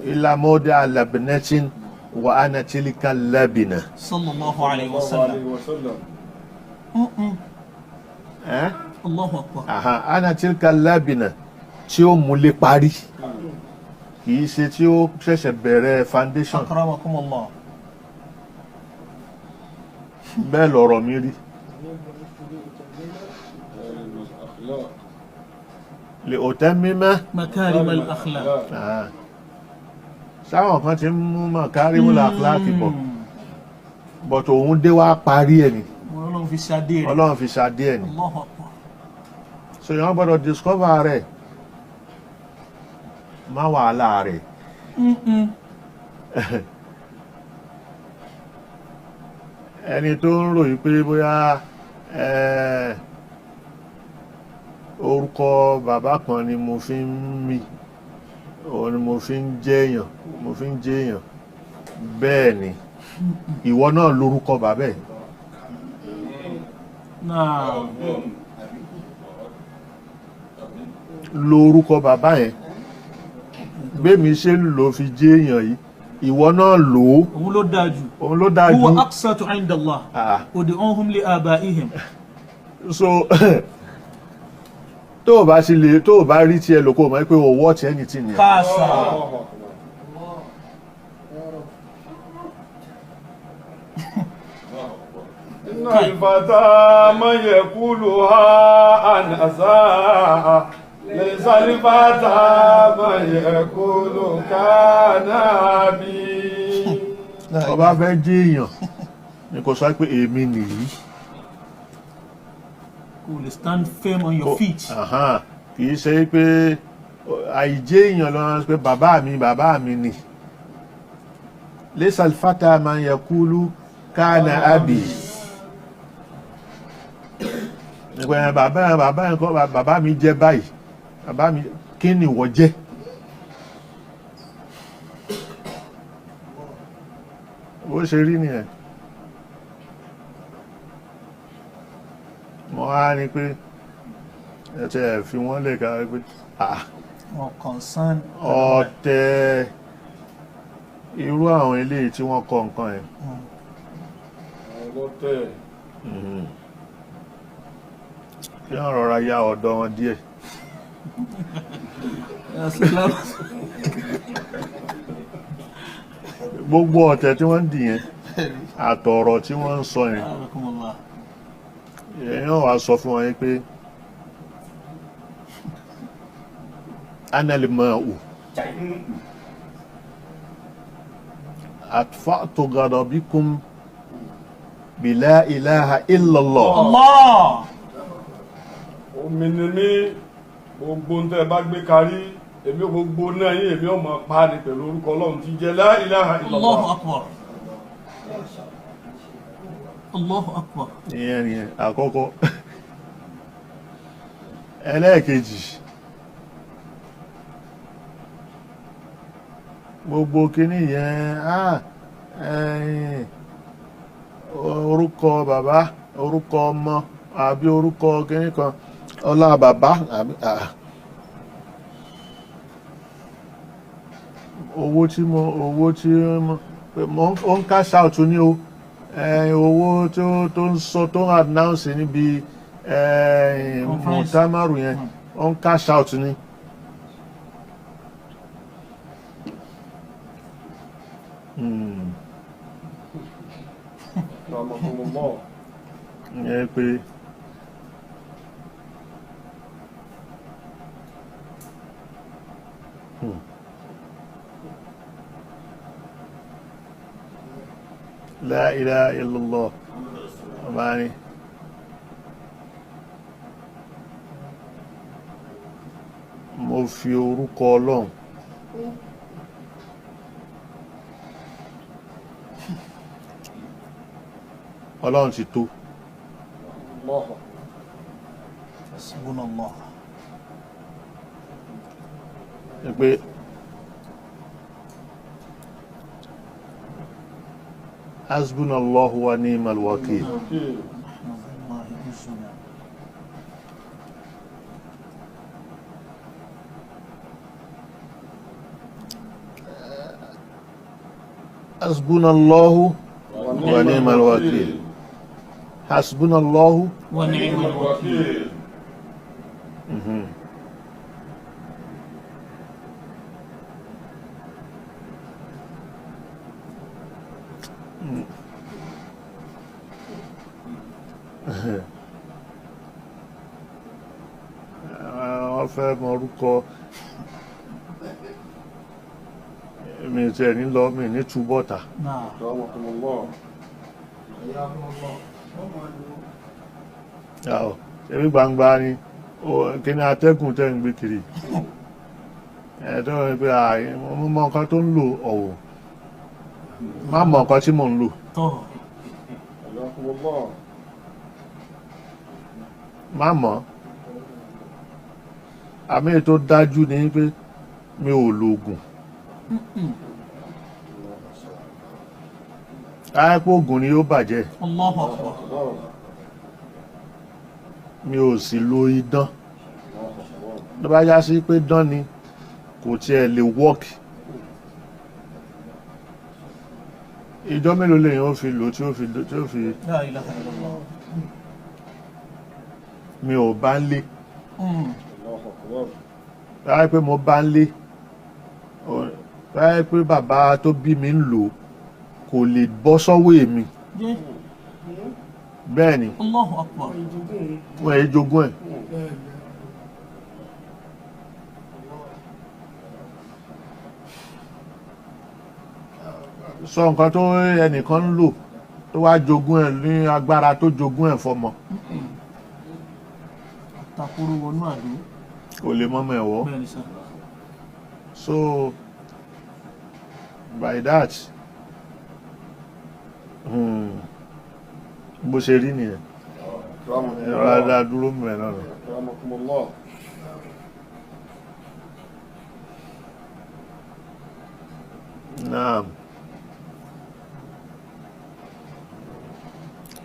إلا موضع لبنة وأنا تلك اللبنة. صلى الله عليه وسلم. الله أكبر. أنا تلك اللبنة tí ó mú lé parí, kì í ṣe tí ó ṣẹ̀ṣẹ̀ bẹ̀rẹ̀ foundation. Akramakumullah. Bẹ́ẹ̀ lọ̀rọ̀ mi rí. Lè òtẹ́ mímọ́. Makarim al-akhlaq. Sáwọn kan ti ń mú makarim al-akhlaq bọ̀. But òun dé wá parí ẹ̀ ni. Ọlọ́run fi ṣadé rẹ̀. Ọlọ́run fi ṣadé ẹ̀ ni. Allahu Akbar. So yẹn gbọ́dọ̀ discover rẹ̀. Má wàhálà rẹ̀. Ẹni tó ń ròyìn pé bóyá orúkọ bàbá kan ni mo fi ń mí, òun ni mo fi ń jẹ́ èèyàn, mo fi ń jẹ́ èèyàn. Bẹ́ẹ̀ ni ìwọ náà lórúkọ bàbá ẹ̀. Lo orúkọ bàbá yẹn, gbémi ṣe ń lò fi jẹ́ èèyàn yìí, ìwọ náà lò ó. Òun ló dáa jù. Òun ló dáa jù. Huwa aqsatu inda Allah. Ah. Ud'uhum li abaihim. So tó o bá sì lè, tó o bá rí tiẹ̀ lò, kó o mọ̀ pé o wọ́ tiẹ̀ ní tì nìyẹn. Káàsà. إن الفتى من يقولها أنا ساعة ليس الفتى من يقول كان أبي. Ọba fẹ́ jẹ́ èèyàn ni kò sọ pé èmi nìyí. Kò lè stand firm on your feet. Ahan, kì í ṣe pé àìjẹ́ èèyàn lọ́nà pé bàbá mi, bàbá mi ni. Lẹ́sà fata máa ń yẹ kúlú káàna àbí nípa ẹ̀, bàbá ẹ̀, bàbá ẹ̀ kọ́, bàbá mi jẹ́ báyìí, bàbá mi kí ni ìwọ jẹ́? Bó ṣe rí nìyẹn. Mo á ní pé ẹ ti ẹ̀ fi wọ́n lè ká pé ah Wọn concern. Ọ̀tẹ̀ irú àwọn eléyìí tí wọ́n kọ nǹkan ẹ̀. Ọlọ́tẹ̀. Kí wọ́n rọra ya ọ̀dọ̀ wọn díẹ̀. Gbogbo ọ̀tẹ̀ tí wọ́n ń dì yẹn àtọ̀rọ̀ tí wọ́n ń sọ yẹn, Barakumullah. èèyàn wàá sọ fún wọn yẹn pé analimau atfa'tu ghadabikum bila ilaha illallah. Allah. Omi ni mí, gbogbo ń tẹ́ bá gbé karí èmi, gbogbo náà yín, èmi ọmọ pa ni pẹ̀lú orúkọ Ọlọ́run tí jẹ́ la ilaha illallah. Allahu akbar. Allahu akbar. Ìyẹn nìyẹn àkọ́kọ́. Ẹlẹ́ẹ̀kejì, gbogbo kíní yẹn, ẹ̀yìn, orúkọ bàbá, orúkọ ọmọ, àbí orúkọ kíní kan, ọlá bàbá, àbí owó tí mo owó tí mo pé mo ń- ó ń cash out ní o, ẹ̀yìn, owó tó ń sọ, tó ń announce níbi, ẹ̀yìn, Conference. mutamaru yẹn, ó ń cash out ní. Rahmatullah. Ìyẹn pé La ilaha illallah. Ọba ni mo fi orúkọ Ọlọ́run Ọlọ́run ti tó. Allah. Hasbunallah. Ni pé hasbunallahu wa ni'mal wakil. Okay. Wallahi uzuna. Hasbunallahu wa ni'mal wakil. Hasbunallahu Wa ni'mal Wakil. Wọ́n fẹ́ mọ orúkọ mi tiẹ̀ ní lọ mi ní túbọ̀tà. Náà. Rahmatullah. Ṣebí gbangba ni kí ni atẹ́gùn tẹ́ ń gbé kiri ẹ̀ tó ń pè à mo mọ nǹkan tó ń lò ọ̀wọ̀, má mọ nǹkan tí mò ń lò. Tọ́. Rahmatullah. Má mọ̀. Àmì tó dájú ni pé mi ò lo oògùn. Àìpé oògùn ni yóò bàjẹ́. Allahu akbar. Mi ò sì lo idán. Tó bá já sí pé dán ni kò tiẹ̀ lè work. Ìjọ mélòó lèyàn ó fi lò tí ó fi La ilaha illallah. Mi ò bá ń lé. Allahu Akbar. Ráyé pé mo bá ń lé, ráyé pé bàbá tó bí mi ń lò kò lè bọ́ sọ́wọ́ èmi. Jẹ́ Bẹ́ẹ̀ ni. Allahu Akbar. Wọ́n èyí jogún ẹ̀. Sọ nǹkan tó ẹnìkan ń lò tó wá jogún ẹ̀ ní agbára tó jogún ẹ̀ fọmọ. Takoro wọnú àdó. Kò lè mọ́mọ́ ẹ̀ wọ́. Bẹ́ẹ̀ ni sà. So by that, bó ṣe rí nìyẹn. Ẹ̀rọ adá dúró mẹ́rin náà. Akramakumullah. Naam.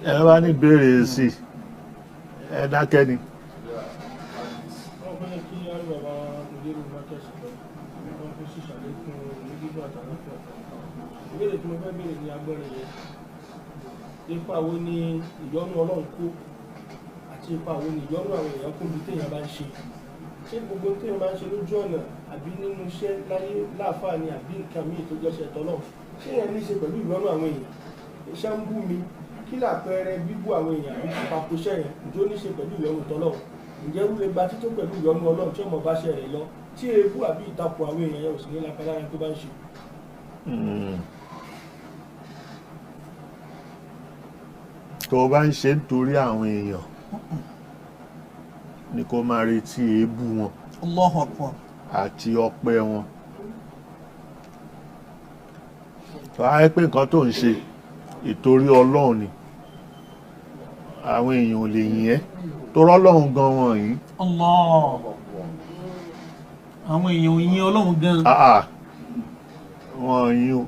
Ẹ bá ní béèrè sí ẹ dákẹ́ ni. Wọ́n fẹ́ kí á rí bàbá Mùdírù Markaz lọ, wọ́n fi ṣàlékún ní gígùn àtàlàfíà. Ìbéèrè tí mo fẹ́ béèrè ní agbọ́nrin yẹn, ipa wo ni ìyọ́nú Ọlọ́run kó àti ipa wo ni ìyọ́nú àwọn èèyàn kó bí téèyàn bá ń ṣe? Ṣé gbogbo téèyàn bá ń ṣe lójú ọ̀nà àbí nínú iṣẹ́ láyé láàfáà ni àbí nǹkan míì tó jẹ́ṣẹ́ tọ́lọ̀? Ṣé yẹn ní í ṣe pẹ̀lú ìyọ́nú àwọn èèyàn? Iṣẹ́ ń bú mi, kí làpẹẹrẹ bíbú àwọn èèyàn àbí pípapò iṣẹ́ yẹn, ǹjẹ́ ó ní í ṣe pẹ̀lú ìyọ́nú tọ́lọ̀? Ǹjẹ́ wúle gba tító pẹ̀lú ìyọ́nú Ọlọ́run tí ọmọ bá ṣe rẹ̀ lọ tí eébú àbí ìtakò àwọn èèyàn yẹn ò sì ní lápá lára tó bá ń ṣe? Tó o bá ń ṣe nítorí àwọn èèyàn ni kó máa retí èébú wọn Allahu Akbar. àti ọpẹ́ wọn. Tó a yẹ pé nǹkan tó ń ṣe ìtorí Ọlọ́run ni, àwọn èèyàn ò lè yìn ẹ́ torọ́ Ọlọ́run gan wọn yìí. Allah. Àwọn èèyàn ò yin Ọlọ́run gan. Wọn yìn o.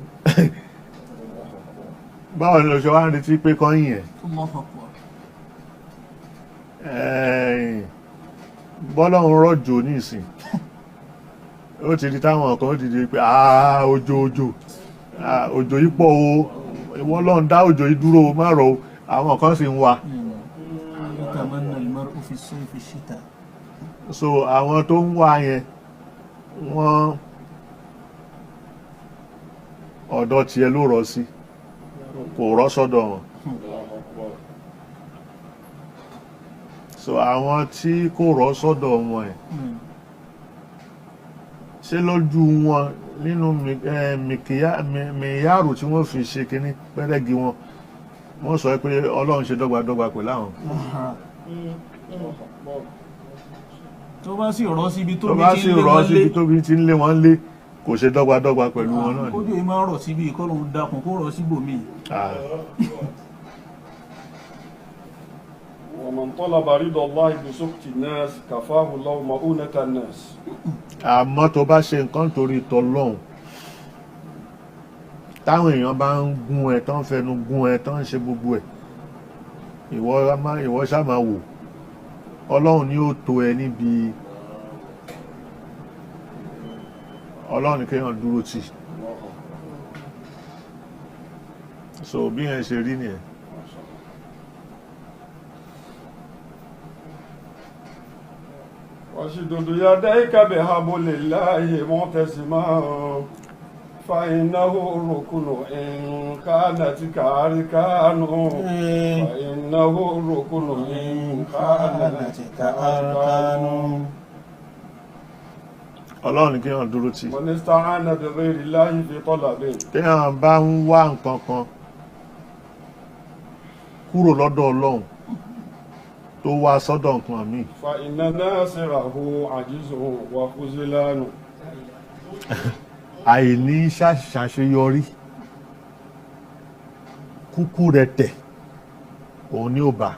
Báwo ni o ṣe wá ń retí pé kán yìn ẹ́? Allahu Akbar. Bọ́lọ́run rọ̀jò nísìn, ó ti di táwọn kan ó ti di pé òjò òjò òjò yìí pọ̀ o, ìwọ Ọlọ́run dá òjò yìí dúró o, má rọ̀ o, àwọn kan sì ń wá. Yatamanna al-mar'u fi as-sayfi ash-shita. So àwọn tó ń wá yẹn, wọ́n ọ̀dọ̀ tiẹ̀ ló rọ̀ sí, kò rọ̀ sọ́dọ̀ wọn. So àwọn tí kò rọ̀ sọ́dọ̀ wọn ẹ̀, ṣé lójú wọn nínú mìyàrú tí wọ́n fi ṣe kínní pẹ́rẹ́gì wọn, wọ́n sọ pé Ọlọ́run ṣe dọ́gbadọ́gba pẹ̀lú àwọn. Tó bá sì rọ́ síbi tó tó bí bá ti sì ń lé rọ́ wọn lé, síbi tó bí ti ń lé wọn lé, kò ṣe dọ́gbadọ́gba pẹ̀lú wọn náà ni. Kójú yìí máa ń rọ̀ síbi ìkọlùn dakùn kó rọ̀ síbòmíì. ومن طلب رضا الله بسخط الناس كفاه الله مؤونة الناس. Àmọ́ tó bá ṣe nǹkan torí tọlọ́hun, táwọn èèyàn bá ń gún ẹ, tán fẹnu gún ẹ, tán ń ṣe gbogbo ẹ, ìwọ ṣá máa wò, Ọlọ́run ni ó tó ẹ níbi. Ọlọ́run ni kéèyàn dúró tì. So bí yẹn ṣe rí nìyẹn. واشدد يديك بحبل الله معتصما فإنه الركن إن كانت كأركان فإنه الركن إن كانت كأركان. Ọlọ́run ni kéèyàn dúró tì. من استعان بغير الله في طلب. Téèyàn bá ń wá nǹkan kan kúrò lọ́dọ̀ Ọlọ́run tó wá sọ́dọ̀ nǹkan míì, فإن ناصره عجز وخذلان. Àìní ṣàṣeyọrí, kúkú rẹ̀ tẹ̀, òun ni ó bá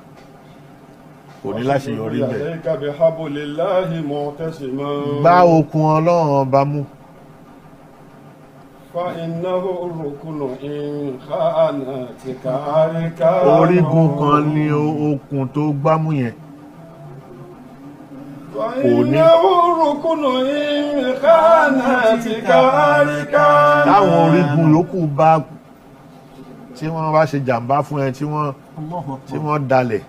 kò ní láṣeyọrí bẹ́ẹ̀. عليك بحبل الله معتصما. Gbá okùn Ọlọ́run ọba mú. فإنه الركن إن خانتك أركان. Orígun kan ni okùn tó gbámú yẹn. Kò ní. Táwọn orígun yòókù bá tí wọ́n bá ṣe jàǹbá fún ẹ tí wọ́n dalẹ̀,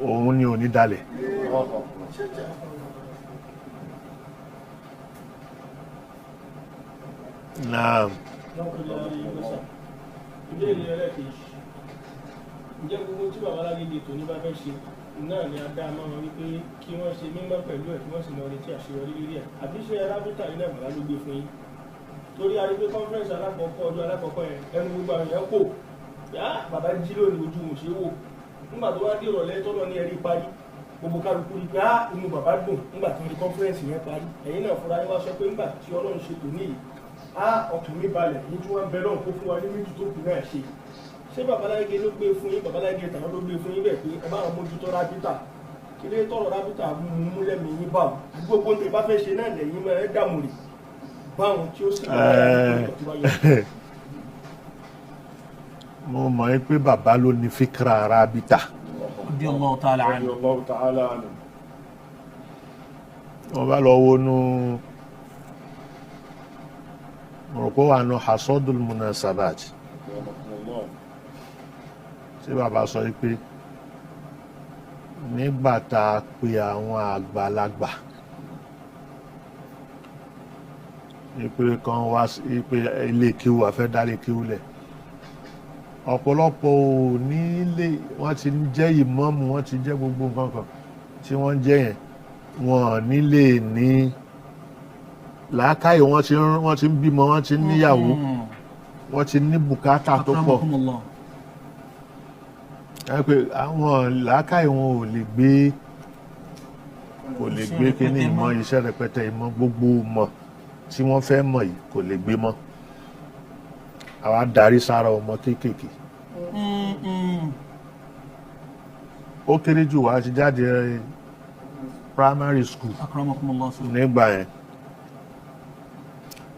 òun ni ò ní dalẹ̀. Naam. Ìbéèrè ẹlẹ́kejì, ǹjẹ́ gbogbo tí bàbá Alágége tòní bá fẹ́ ṣe náà ni a dá a mọ́ wọn wípé kí wọ́n ṣe mímọ́ pẹ̀lú ẹ̀ kí wọ́n sì lọ retí àṣeyọrí lórí ẹ̀, àbí ṣe rábítà ilé bàbá ló gbé fún yín? Torí a rí pé kọ́nfẹ́rẹ́nsì alákọ̀ọ́kọ́ ọdún alákọ̀ọ́kọ́ yẹn ẹnu gbogbo àwọn èèyàn kò yá bàbá jí lónìí ojú wọn ṣe wò. Nígbà tó wá dé ìrọ̀lẹ́ tọ́lọ́ ní ẹ̀rí parí, gbogbo kálukú rí pé á inú bàbá dùn nígbà tó rí kọ́nfẹ́rẹ́nsì yẹn parí. Ẹ̀yin náà fúnra yín wá sọ pé nígbà tí Ọlọ́run ṣe tò níyì á ọkàn mi balẹ̀ ní tí wọ́n ń bẹ lọ́hùn kó fún wa ní méjì tó kù náà ṣe. Ṣé bàbá Alágége ló gbé fún yín, bàbá Alágége tàwọn ló gbé fún yín bẹ́ẹ̀ pé ẹ bá wọn mójútó rábítà? Kí lè tọrọ rábítà mú lẹ́mìí yín báwọn gbogbo ní bá fẹ́ ṣe náà lẹ́yìn mọ́ ẹ dààmú rè báwọn tí ó sì bá yọ. Mo mọ̀ ẹ́ pé bàbá ló ní fíkra rábítà. Radiyallahu ta'ala anhu. Wọ́n bá lọ wọnú mọ̀rọ̀kọ́ wà nù Hasadul Munasabat tí bàbá sọ pé nígbà tá a pe àwọn àgbàlagbà ìpè kan wá ìpè ilé kíwú àfẹ́ dálé kíwú lẹ̀, ọ̀pọ̀lọpọ̀ ò ní lè, wọ́n ti jẹ́ ìmáàmù, wọ́n ti jẹ́ gbogbo nǹkan kan tí wọ́n jẹ́ yẹn, wọ́n ní lè ní làákàyè, wọ́n ti ń bímọ, wọ́n ti ń níyàwó, wọ́n ti ní bùkátà tó pọ̀. Pé àwọn làákàyè wọn ò lè gbé, kò lè gbé kíní ìmọ̀ iṣẹ́ rẹpẹtẹ, ìmọ̀ gbogbo mọ̀ tí wọ́n fẹ́ mọ̀ yìí kò lè gbé mọ́. Àwa darí sára ọmọ kéékèèké. Ó kéré jù wá ti jáde primary school nígbà yẹn.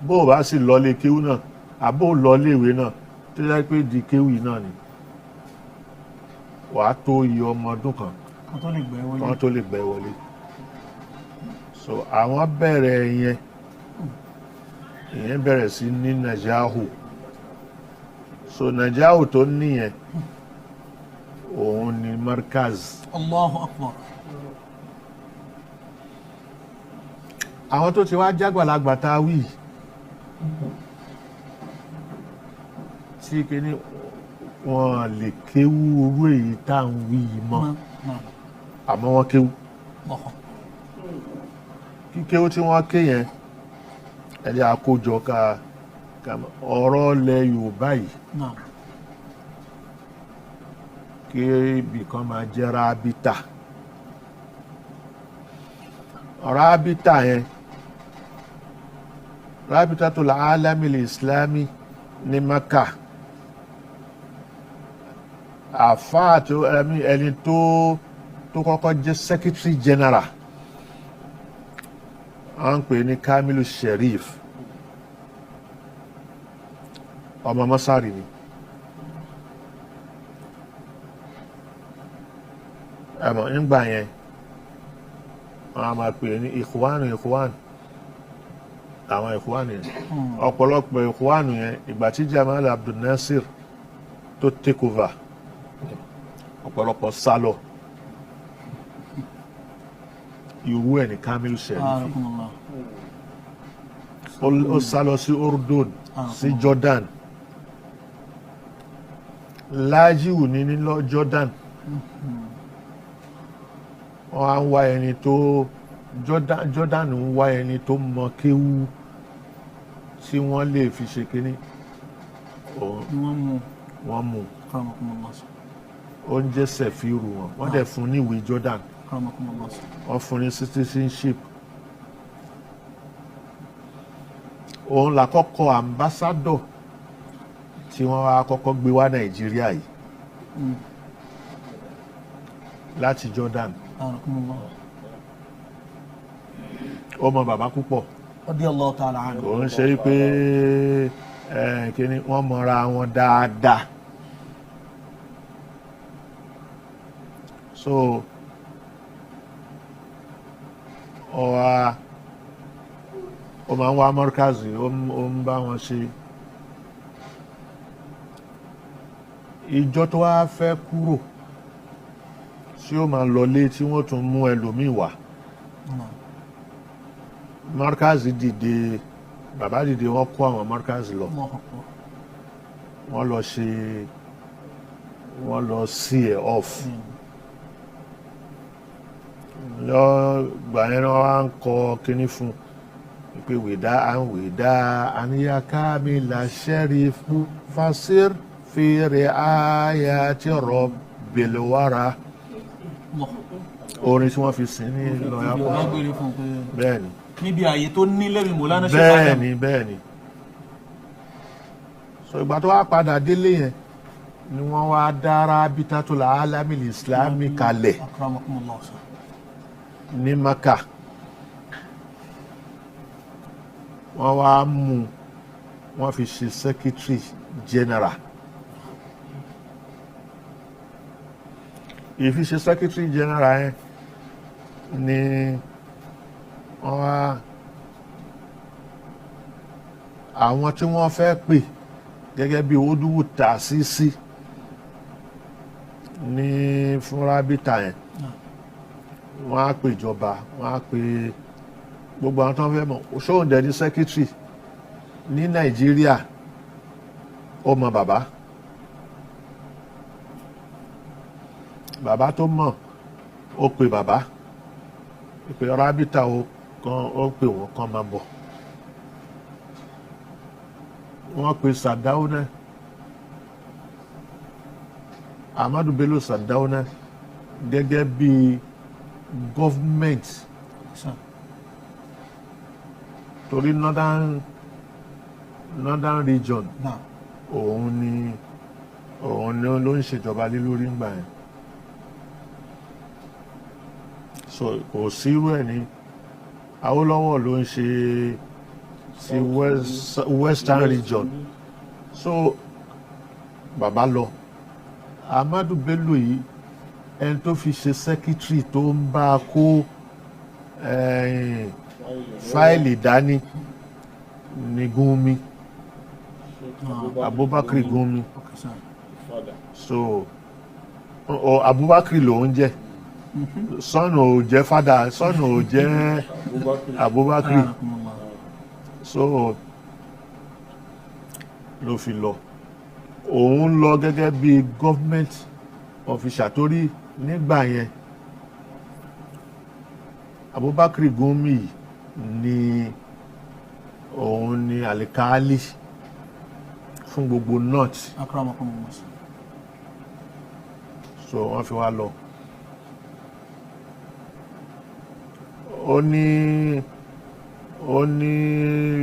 Bó o bá sì lọlé kéwú náà, àbó lọlé ìwé náà, tó jẹ́ pé di kéwú yìí náà ni wàá tó iye ọmọ ọdún kan kan tó lè gbẹ́ wọlé. So àwọn bẹ̀rẹ̀ yẹn, ìyẹn bẹ̀rẹ̀ sí ní Nàìjíríà. So Nàìjíríà tó níyẹn òun ni Markaz. Allahu Akbar. Àwọn tó ti wá jágbàlagbà tá a wí tí kìíní wọn lè kéwú orú èyí tá à ń wí yìí mọ́, àmọ́ wọ́n kéwú. Kíkéwú tí wọ́n ké yẹn ẹ̀jẹ̀ àkójọ ká ọ̀rọ̀ ilẹ̀ Yorùbá yìí kí ibì kan máa jẹ́ rábítà. Rábítà yẹn, rábítà tó la alamil islami ní Maka, àfáà tó ẹni tó kọ́kọ́ jẹ́ secretary general à ń pè ní Kamilu Sherif, ọmọ Masari ni. Ẹmọ nígbà yẹn wọn a máa pè ní ìkúwánu, ìkúwánu, àwọn ìkúwánu yẹn, ọ̀pọ̀lọpọ̀ ìkúwánu yẹn ìgbà tí Jamal Abdul Nasir tó take over, ọ̀pọ̀lọpọ̀ sálọ. Irú ẹ̀ ní Kamilu Sherif ó sálọ sí Urdun, sí Jordan. Lájíwù ní ní Jordan, wọ́n á ń wá ẹni tó Jordan ń wá ẹni tó mọ kéwú tí wọ́n lè fi ṣe kínní. Wọ́n mú ó ń jẹ́ sẹ̀fíìrù wọn, wọ́n dẹ̀ fún ní ìwé Jordan, wọ́n fún ní citizenship. Òun là kọ́kọ́ ambassador tí wọ́n wá kọ́kọ́ gbé wá Nàìjíríà yìí láti Jordan. Ó mọ bàbá púpọ̀, kò ń ṣe pé kíni, wọ́n mọra wọn dáadáa. So Ó wá, ó máa ń wá mọ́rkàzì, ó ń bá wọn ṣe. Ìjọ tó wá fẹ́ kúrò tí ó máa lọlé, tí wọ́n tún mú ẹlòmíì wá, mọ́rkàzì dìde, bàbá dìde, wọ́n kó àwọn mọ́rkàzì lọ. Allahu Akbar. Wọ́n lọ ṣe, wọ́n lọ see ẹ̀ off. Lọ gbà yẹn náà, wọ́n á ń kọ kínní fún un pé wìdá à ń wìdá àníyàká mi là ṣẹ́rí fasir fèrè àyà tí rọ bèlúwàrà. Allahu. Orin tí wọ́n fi sìn ní lọ́yà pọ̀. Lágbére fún un pé Bẹ́ẹ̀ ni. Níbi ààyè tó ní lẹ́mìí Mọ̀lánà Sheikh Bẹ́ẹ̀ Adam. ni, bẹ́ẹ̀ ni. So ìgbà tó wá padà délé yẹn ni wọ́n wá dá Rabitatul Alamil Islami kalẹ̀. Akramakumullah sir. Ní Maka, wọ́n wá mú, wọ́n fi ṣe secretary general. Ìfi ṣe secretary general yẹn ni wọ́n wá àwọn tí wọ́n fẹ́ pè gẹ́gẹ́ bí oduwu tàṣíṣí ní fún rábítà yẹn. Wọ́n á pè ìjọba, wọ́n á pè gbogbo àwọn tó ń fẹ́ mọ̀ ṣóun dẹ̀ ní secretary ní Nàìjíríà. Ó mọ bàbá, bàbá tó mọ̀, ó pe bàbá pé rábítà o kan, ó pè wọ́n kan máa bọ̀. Wọ́n pe Sàdáúnà, Ahmadu Bello Sàdáúnà, gẹ́gẹ́ bí government Sir. Torí northern region Náà. òun ni ló ń ṣèjọba lé lórí ńgbà yẹn. So kò sírú ẹ̀ ní Awólọ́wọ̀ ló ń ṣe sí western region. So bàbá lọ, Ahmadu Bello yìí, ẹni tó fi ṣe secretary tó ń bá a kó fáìlì dání ní Gumi, Abubakar Gumi. Okay, sir. Father. So o Abubakar lòun jẹ́, sọ́nà ò jẹ́ fada, sọ́nà ò jẹ́ Abubakar. Abubakar. Akramakumullah. So ló fi lọ, òun lọ gẹ́gẹ́ bí government official, torí nígbà yẹn Abubakar Gumi yìí ni òun ni alikali fún gbogbo north. Akramakumullah, sir. So wọ́n fi wá lọ, ó ní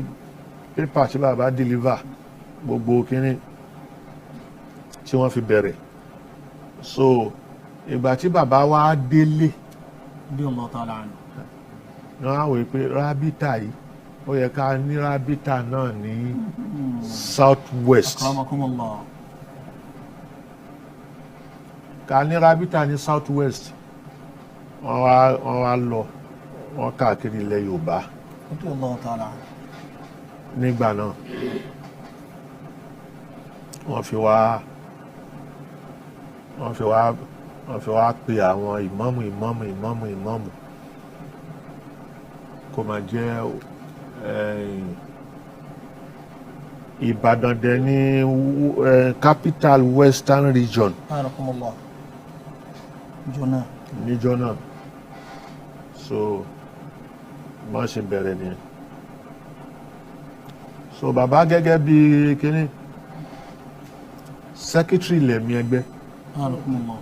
pépà tí bàbá deliver, gbogbo kínní tí wọ́n fi bẹ̀rẹ̀. So ìgbà tí bàbá wa délé, Radiyallahu ta'ala anhu. Náà á wòye pé rábítà yìí, ó yẹ ká ní rábítà náà ní south west. Akramakumullah. Ká ní rábítà ní south west. Wọ́n wá lọ, wọ́n káàkiri ilẹ̀ Yorùbá. Radiyallahu ta'ala anhu. Nígbà náà wọ́n fi wá pe àwọn ìmáàmù, ìmáàmù, ìmáàmù, ìmáàmù, kó máa jẹ́ Ìbàdàn dẹ̀ ní capital western region. Barakallah. Jọ̀nà. Níjọ́ náà. So wọ́n ṣe bẹ̀rẹ̀ nìyẹn. So bàbá gẹ́gẹ́ bí kínní secretary lẹ̀mí ẹgbẹ́. Barakallah.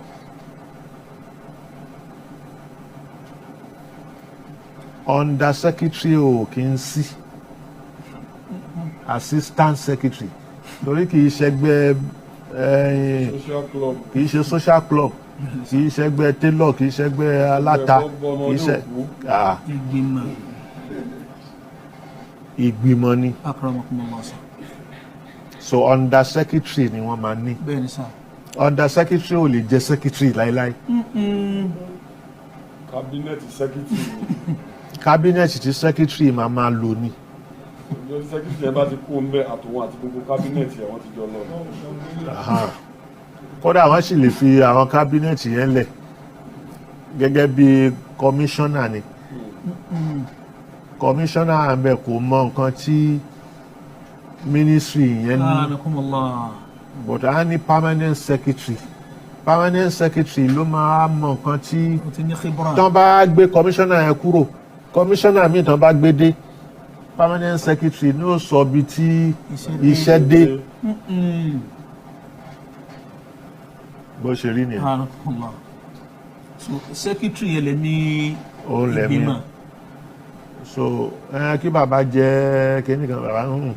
Under secretary ò kí ń sí, assistant secretary, torí kì í ṣẹgbẹ́ Social club. Kì í ṣe social club, kì í ṣẹgbẹ́ tailor, kì í ṣẹgbẹ́ aláta, kì í ṣe ah, Ìgbìmọ̀. Ìgbìmọ̀ ni. Akramakumullah, sir. So under secretary ni wọ́n máa ní. Bẹ́ẹ̀ni sir. Under secretary ò lè jẹ́ secretary láíláí. Cabinet secretary. Cabinet tí secretary máa máa lò ní. Lórí secretary ẹ bá ti kú ń bẹ, àtòun àti gbogbo cabinet ẹ, wọ́n ti jọ lọ. Aha. Kódà wọ́n sì lè fi àwọn cabinet yẹn lẹ̀ gẹ́gẹ́ bí commissioner ni. Commissioner àbẹ̀ kò mọ nǹkan tí ministry yẹn ní, Anakumullah. but a ní permanent secretary. Permanent secretary ló máa mọ nǹkan tí O ti ní khibra. Tán bá gbé commissioner yẹn kúrò, commissioner míì tán bá gbé dé, permanent secretary ní ó sọ bí tí iṣẹ́ dé. Bó ṣe rí nìyẹn. Anakumullah. So secretary yẹn lè ní Òun lẹ̀mí. ìgbìmọ̀. So ẹ kí bàbá jẹ́ kíní kan, bàbá ń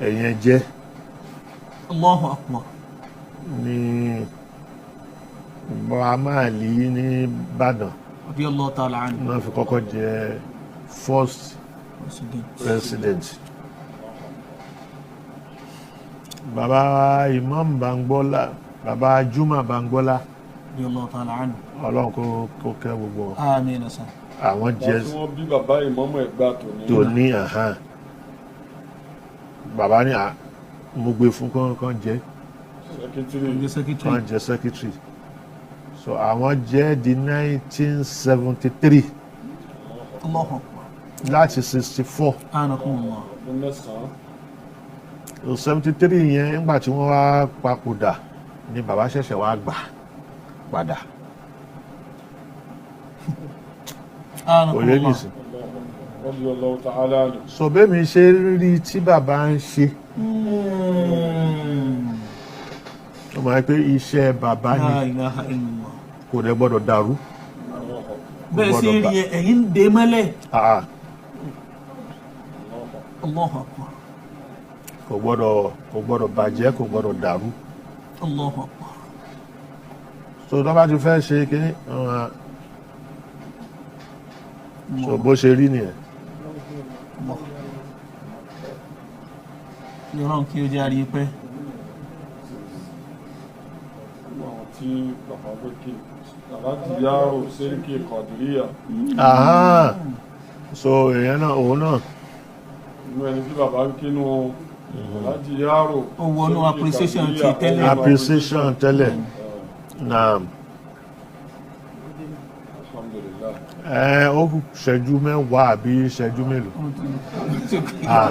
ẹ̀yẹn jẹ́. Allahu akbar. Ní Bàmáàlì ní Ìbàdàn Radiyallahu ta'ala anhu. náà fi kọ́kọ́ jẹ́ first President. president. Bàbá Imam Bangbola, bàbá Juma Bangbola, Radiyallahu ta'ala anhu. Ọlọ́run kó kẹ́ gbogbo wọn. Àmín sir. Àwọn jẹ́ Bá tí wọ́n bí bàbá ìmọ̀mọ̀ Ẹ̀gbá tòní. Tó ní àhán bàbá ní à mo gbé fún kán jẹ́ Secretary. The secretary. Kán jẹ́ secretary. So àwọn jẹ́ di 1973 Allahu akbar. láti 64. Anakumullah. Ọdún 9. 73 yẹn, nígbà tí wọ́n wá papòdà ni bàbá ṣẹ̀ṣẹ̀ wá gbà padà. Kò yé Anakumullah. nìsín. Radiyallahu ta'ala anhu. So bẹ́ẹ̀ mi ṣe rí tí bàbá ń ṣe, ó máa ń pé iṣẹ́ bàbá ni. La ilaha illallah. Kò dẹ̀ gbọ́dọ̀ dàrú. Bẹ́ẹ̀ sí Gbọ́dọ̀ rí ẹ, ẹ̀yin ń dé mọ́lẹ̀. Ah, Allahu akbar. kò gbọ́dọ̀ bàjẹ́, kò gbọ́dọ̀ dàrú. Allahu akbar. So tó bá ti fẹ́ ṣe kínní, so bó ṣe rí nìyẹn. Allah. Ọlọ́run kí ó jẹ́ àrí pẹ́. Àwọn tí bàbá pé kí Alhaji Yaro Seriki Kọ̀dìríyà. Aha. So èèyàn náà, òun náà Inú ẹni tí bàbá ń kínú Alhaji Yaro Ó wọnú Seriki appreciation ti Kọ̀dìríyà, tẹ́lẹ̀. ó wọnú Appreciation tẹ́lẹ̀ náà. Alhamdulillah. Ẹ ó kù ṣẹ́jú 10 àbí ṣẹ́jú mélòó? Ah.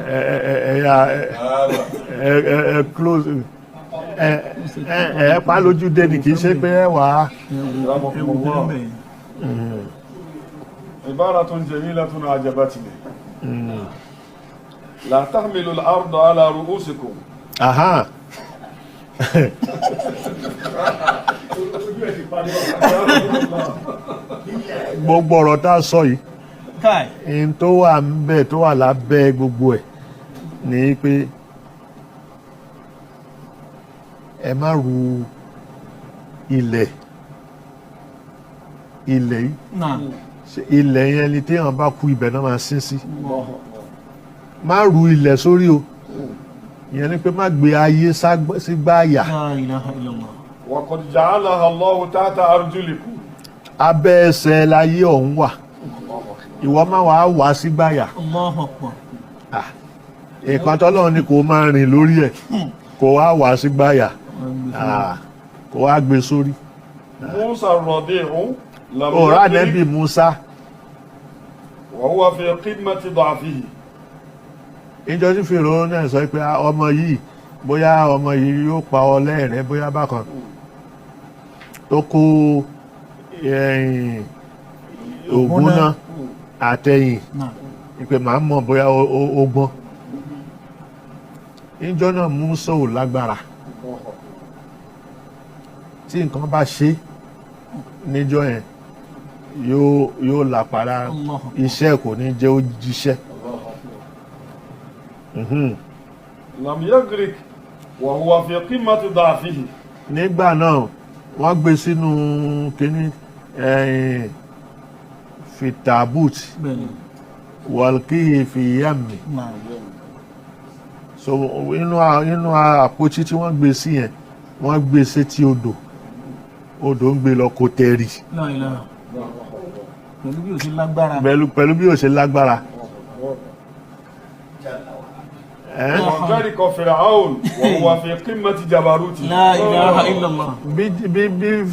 Ẹ ẹ ẹ ya ẹ ẹ ẹ close ẹ ẹ ẹ pa lójú dé ni, kì í ṣe pé ẹ wà á. Ewu kí bẹ́ẹ̀. عبارة جميلة أعجبتني: لا تحملوا الأرض على رؤوسكم. Aha. Gbogbo ọ̀rọ̀ tá a sọ yìí, Káì. in tó wà ń bẹ̀, tó wà lábẹ́ gbogbo ẹ̀ ni pé ẹ má ru ilẹ̀ ilẹ̀ yìí. Náà. Ṣé ilẹ̀ yẹn ni téèyàn bá kú, ibẹ̀ náà máa sín sí. Má ru ilẹ̀ sórí o. Ìyẹn ni pé má gbé ayé sígbà àyà. La ilaha illallah. وقد جعلها الله تحت أرجلكم. Abẹ́ ẹsẹ̀ láyé ọ̀hún wà, ìwọ má wàá wà sígbà àyà. Allahu akbar. Nǹkan tọ́lọ́run ni kò máa rìn lórí ẹ̀, kò wá wà sígbà àyà. Ah, kò wá gbé sórí. موسى الرضيع لم Ọ̀rọ̀ يدرك ànẹ́bì Musa وهو في قمة ضعفه. Ìjọ tí Fèrò náà sọ pé, "Ah, ọmọ yìí, bóyá ọmọ yìí yóò pa ọ lẹ́rẹ̀ẹ́, bóyá bákan," tó kó ẹ̀yìn ògùn náà àtẹ̀yìn Náà. ìpè màá mọ̀ bóyá ó gbọ́n. Ìjọ náà Musa ò lágbára. Tí nǹkan bá ṣe níjọ́ yẹn, yóò làpá lára. Allah. Iṣẹ́ kò ní jẹ́ ó jíṣẹ́. لم يغرق وهو في قمة ضعفه. Nígbà náà wọ́n gbé sínú kínní ẹ̀yìn fitabut Bẹ́ẹ̀ni. وألقه في اليم. Náà. So inú àpótí tí wọ́n gbé sí yẹn, wọ́n gbé sétí odò, odò ń gbé lọ, kò tẹ̀rì. La ilaha. Pẹ̀lú bí o ṣe lágbára. Pẹ̀lú bí ó ṣe lágbára. Ẹ́? وغرق فرعون وهو في قمة جبروته. La ilaha illallah. Bí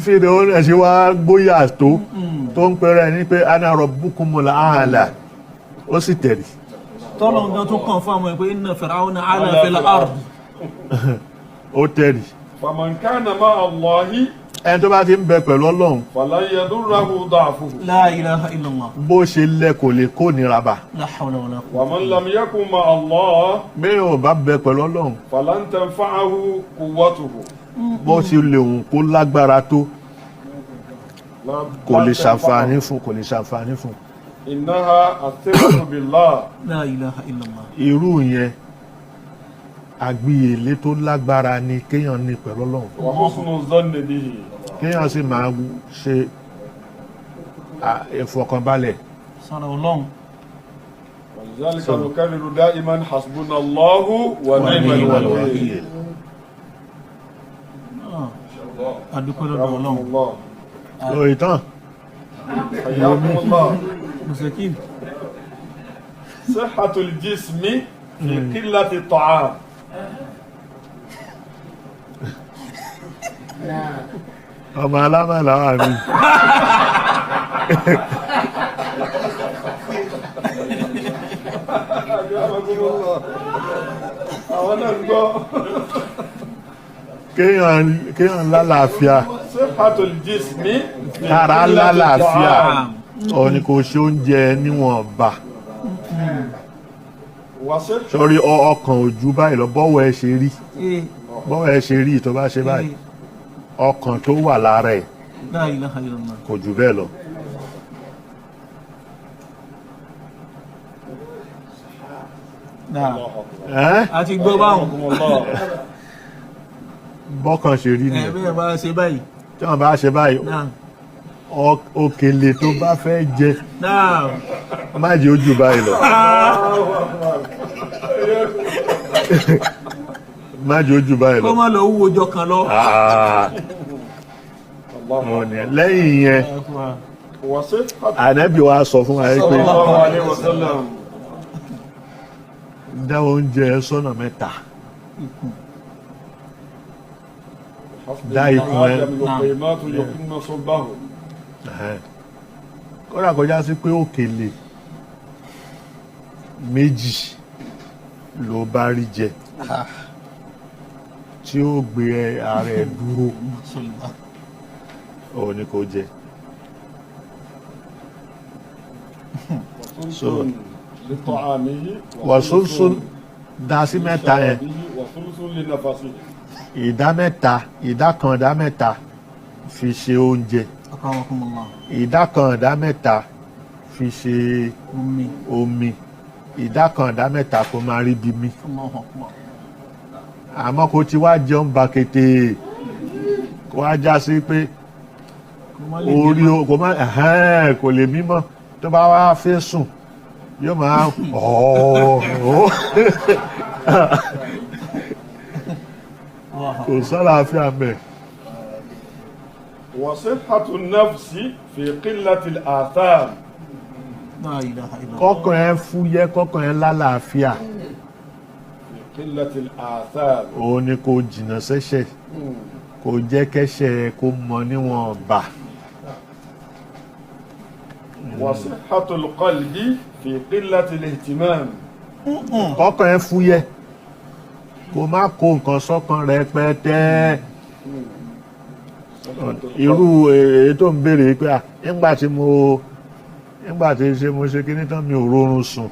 Fíráúnà ẹ̀ ṣe wá gbóyà tó ń pẹ́rẹ́ ní pé ana rabbukumul aala, ó sì tẹ̀rì. Tọ́lọ̀ nǹkan tó kàn fún àwọn ẹ̀ pé inna Fir'auna ala fil ard. Ó tẹ̀rì. فمن كان مع الله Ẹni tó bá ti ń bẹ pẹ̀lú Ọlọ́run, فلن يضره ضعفه. La ilaha illallah. bó ṣe lẹ kò lè kó nira bá. La hawla wala quwwata. ومن لم يكن مع الله Bí ò bá bẹ pẹ̀lú Ọlọ́run, فلن تنفعه قوته. bó ṣe lè hùn kó lágbára tó, kò lè لن ṣàǹfààní تنفعه. fún, kò lè ṣàǹfààní fún. إنها الثقة بالله. La ilaha illallah. Irú yẹn, àgbìyèlé tó lágbára ni kéèyàn ní pẹ̀lú Ọlọ́run, وحسن الظن به. kéèyàn sì máa ṣe ìfọkànbalẹ̀. Sára Ọlọ́run. ولذلك نكرر دائما حسبنا الله ونعم الوكيل. Adúpẹ́ lọ́dọ̀ Ọlọ́run. الله. Lórí tán. حياكم الله. Mùsẹ̀kìm. صحة الجسم في قلة الطعام. Ọmọ alámàlà wà mí. Àwọn náà ń gbọ́. Kéèyàn lálàáfíà. صحة الجسم في Kára قلة lálàáfíà. الطعام. Ó ní kò ṣe oúnjẹ níwọ̀nba. وصحة Sọrí ọkàn ojú báyìí lọ, bọ́wọ́ ẹ ṣe rí, Ee. bọ́wọ́ ẹ ṣe rí tó bá ṣe báyìí, ọkàn tó wà lára ẹ̀ La ilaha illallah. kò jù bẹ́ẹ̀ lọ. Náà. Ẹ́? A ti gbọ́ báwọn. الله. Bọ́kàn ṣe rí Ẹ nìyẹn. bẹ́ẹ̀ bá ṣe báyìí. Tí wọ́n bá ṣe báyìí, Náà. òkèlè tó bá fẹ́ jẹ, Náà. má jẹ́ ojú báyìí lọ. Má jẹ́ ojú báyìí Kó lọ. má lọ wúwo jọ kan lọ. Ah, الله. ó ní. Lẹ́yìn yẹn, وصحة Ànábì wa sọ fún wa pé صلى الله عليه وسلم. dá oúnjẹ sọ́nà mẹ́ta. Dá ikùn ẹ. آدم لقيمات يقمن صلبه. Ẹ̀hẹ́n. Kódà kọjá sí pé òkèlè méjì ló bá rí jẹ tí ó gbé ara ẹ dúró, òun ni kò jẹ. وثلث لطعامه. Wàsúnsún dá sí mẹ́ta yẹn. لشرابه، وثلث لنفسه. Ìdá mẹ́ta, ìdá kan ìdá mẹ́ta fi ṣe oúnjẹ, Akramakumullah. ìdá kan ìdá mẹ́ta fi ṣe Omi. omi, ìdá kan ìdá mẹ́ta kó máa rí bí mi. Allahu akbar. Àmọ́ kó ti wá jẹun bàkètè, kó wá já sí pé Kó má lè orí dé o kò má ẹ̀hẹ́n, kò lè mímọ́, tó bá wá fẹ́ sùn yóò máa ọ̀ọ́ mọ́. kò sálàáfíà mẹ́. وصحة النفس في قلة الآثام. La ilaha illallah. Kọ́kàn ẹ fúyẹ́, kọ́kàn ẹ lálàáfíà, في قلة الآثام. òun ni kò jìnnà sẹ́ṣẹ̀, kò jẹ́ kẹ́ṣẹ̀ kó mọ níwọ̀n bá. وصحة القلب في قلة الاهتمام. Kọ́kàn ẹ fúyẹ́, kó má kó nǹkan sọ́kàn rẹpẹtẹ. Irú èyí tó ń béèrè pé à, nígbà tí mo nígbà tí ṣe mo ṣe kíní tán, mi ò rórun sùn.